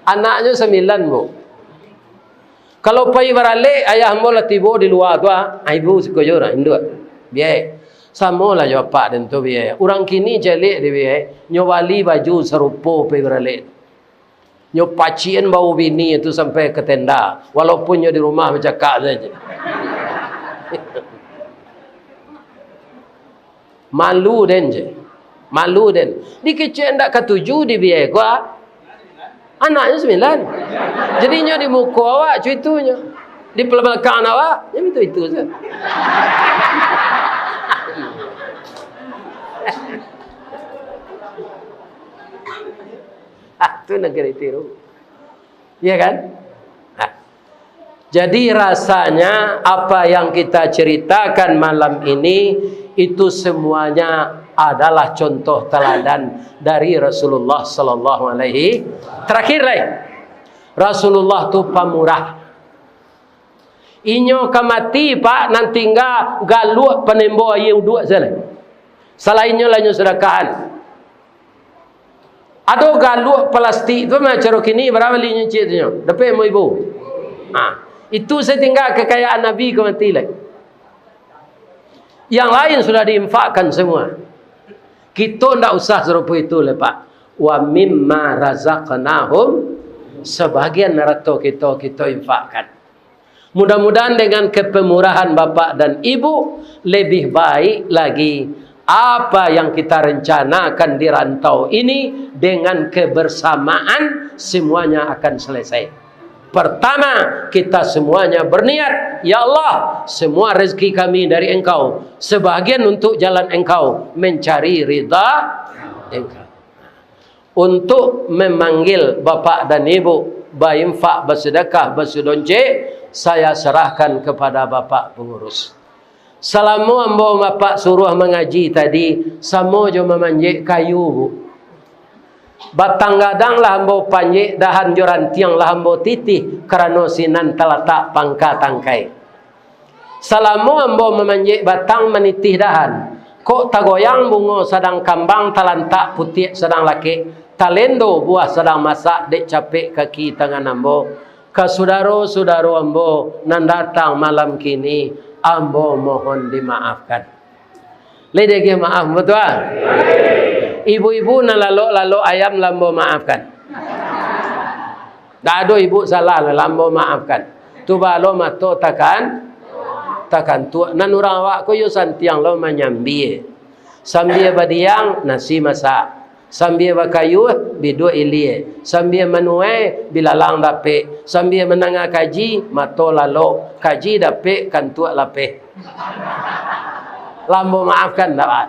Anaknyo sambilan, Bu. Kalau pai baralek, ayah ambo lah tibo di lua tu, ah, ibu siko jo urang induak. Biai. Samo lah jo apak den tu, biai. Urang kini caliak dek biai, nyo bali baju sarupo pai baralek. Nyo pacikan bau bini tu sampai ka tenda, walaupun nyo di rumah bacakak sajo. Malu den je. Malu den. Dikecek ndak katuju di biai ko, ah. Anaknyo sambilan. Jadi nyo di muko awak cuitunyo. Di balakang awak, nyo itu-itu sajo. Ah, tu nan ka ditiru. Iya kan? Nah, jadi rasanya apa yang kita ceritakan malam ini itu semuanya adalah contoh teladan dari Rasulullah sallallahu alaihi. Terakhir lai, Rasulullah tu pamurah. Inyo ka mati, Pak, nan tingga galuak panembo aia uduak sajo lai. Salainnyo lah inyo sadakahan. Ado galuak plastik tu mah, caro kini bara bali nyo ciek tu nyo. Dapek limo ribu. Ha, itu satingga kakayaan Nabi ka mati lai. Yang lain sudah diinfakkan semua. Kito ndak usah sarupo itu lai, Pak. "Wa mimma razaqnahum," sabagian harato kito, kito infakkan. Mudah-mudahan dengan kepemurahan Bapak dan Ibu, lebih baik lagi apa yang kita rencanakan di rantau ini, dengan kebersamaan semuanya akan selesai. Pertama, kita semuanya berniat, "Ya Allah, semua rezeki kami dari Engkau, sebahagian untuk jalan Engkau, mencari ridha Engkau." Untuk memanggil bapak dan ibu, bainfak, basedekah, basedoncek, saya serahkan kepada bapak pengurus. Salamo ambo bapak suruah mangaji tadi, samo jo mamanjek kayu, Bu. Batang gadang lah ambo panjek, dahan jo rantiang lah ambo titih, karano sinan talatak pangka tangkai. Salamo ambo mamanjek batang, manitih dahan, kok tagoyang bungo sadang kambang, talantak putiak sadang lakek, talendo buah sadang masak, dek capek kaki tangan ambo. Ka sudaro-sudaro ambo nan datang malam kini, ambo mohon dimaafkan. Lai diagiah maaf, batua? Ibu-ibu nan lalok-lalok ayam, lah ambo maafkan. Ndak ado ibu salah lah, lah ambo maafkan. Tu baa lo mato takan, takantuak. Nan urang awak ko yo santiang lo manyambia. Sambia badiang, nasi masak. Sambia bakayuah, biduak ilia. Sambia manuai, bilalang dapek. Sambia mandanga kaji, mato lalok. Kaji dapek, kantuak lapeh. Lah ambo maafkan, ndak baa.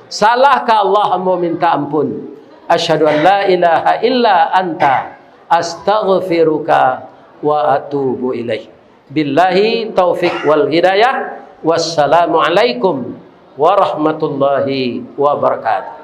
Salah ka Allah, ambo minta ampun. Asyhadu an la ilaha illa anta, astaghfiruka wa atubu ilaik. Billahi taufik wal hidayah. Wassalamualaikum warahmatullahi wabarakatuh.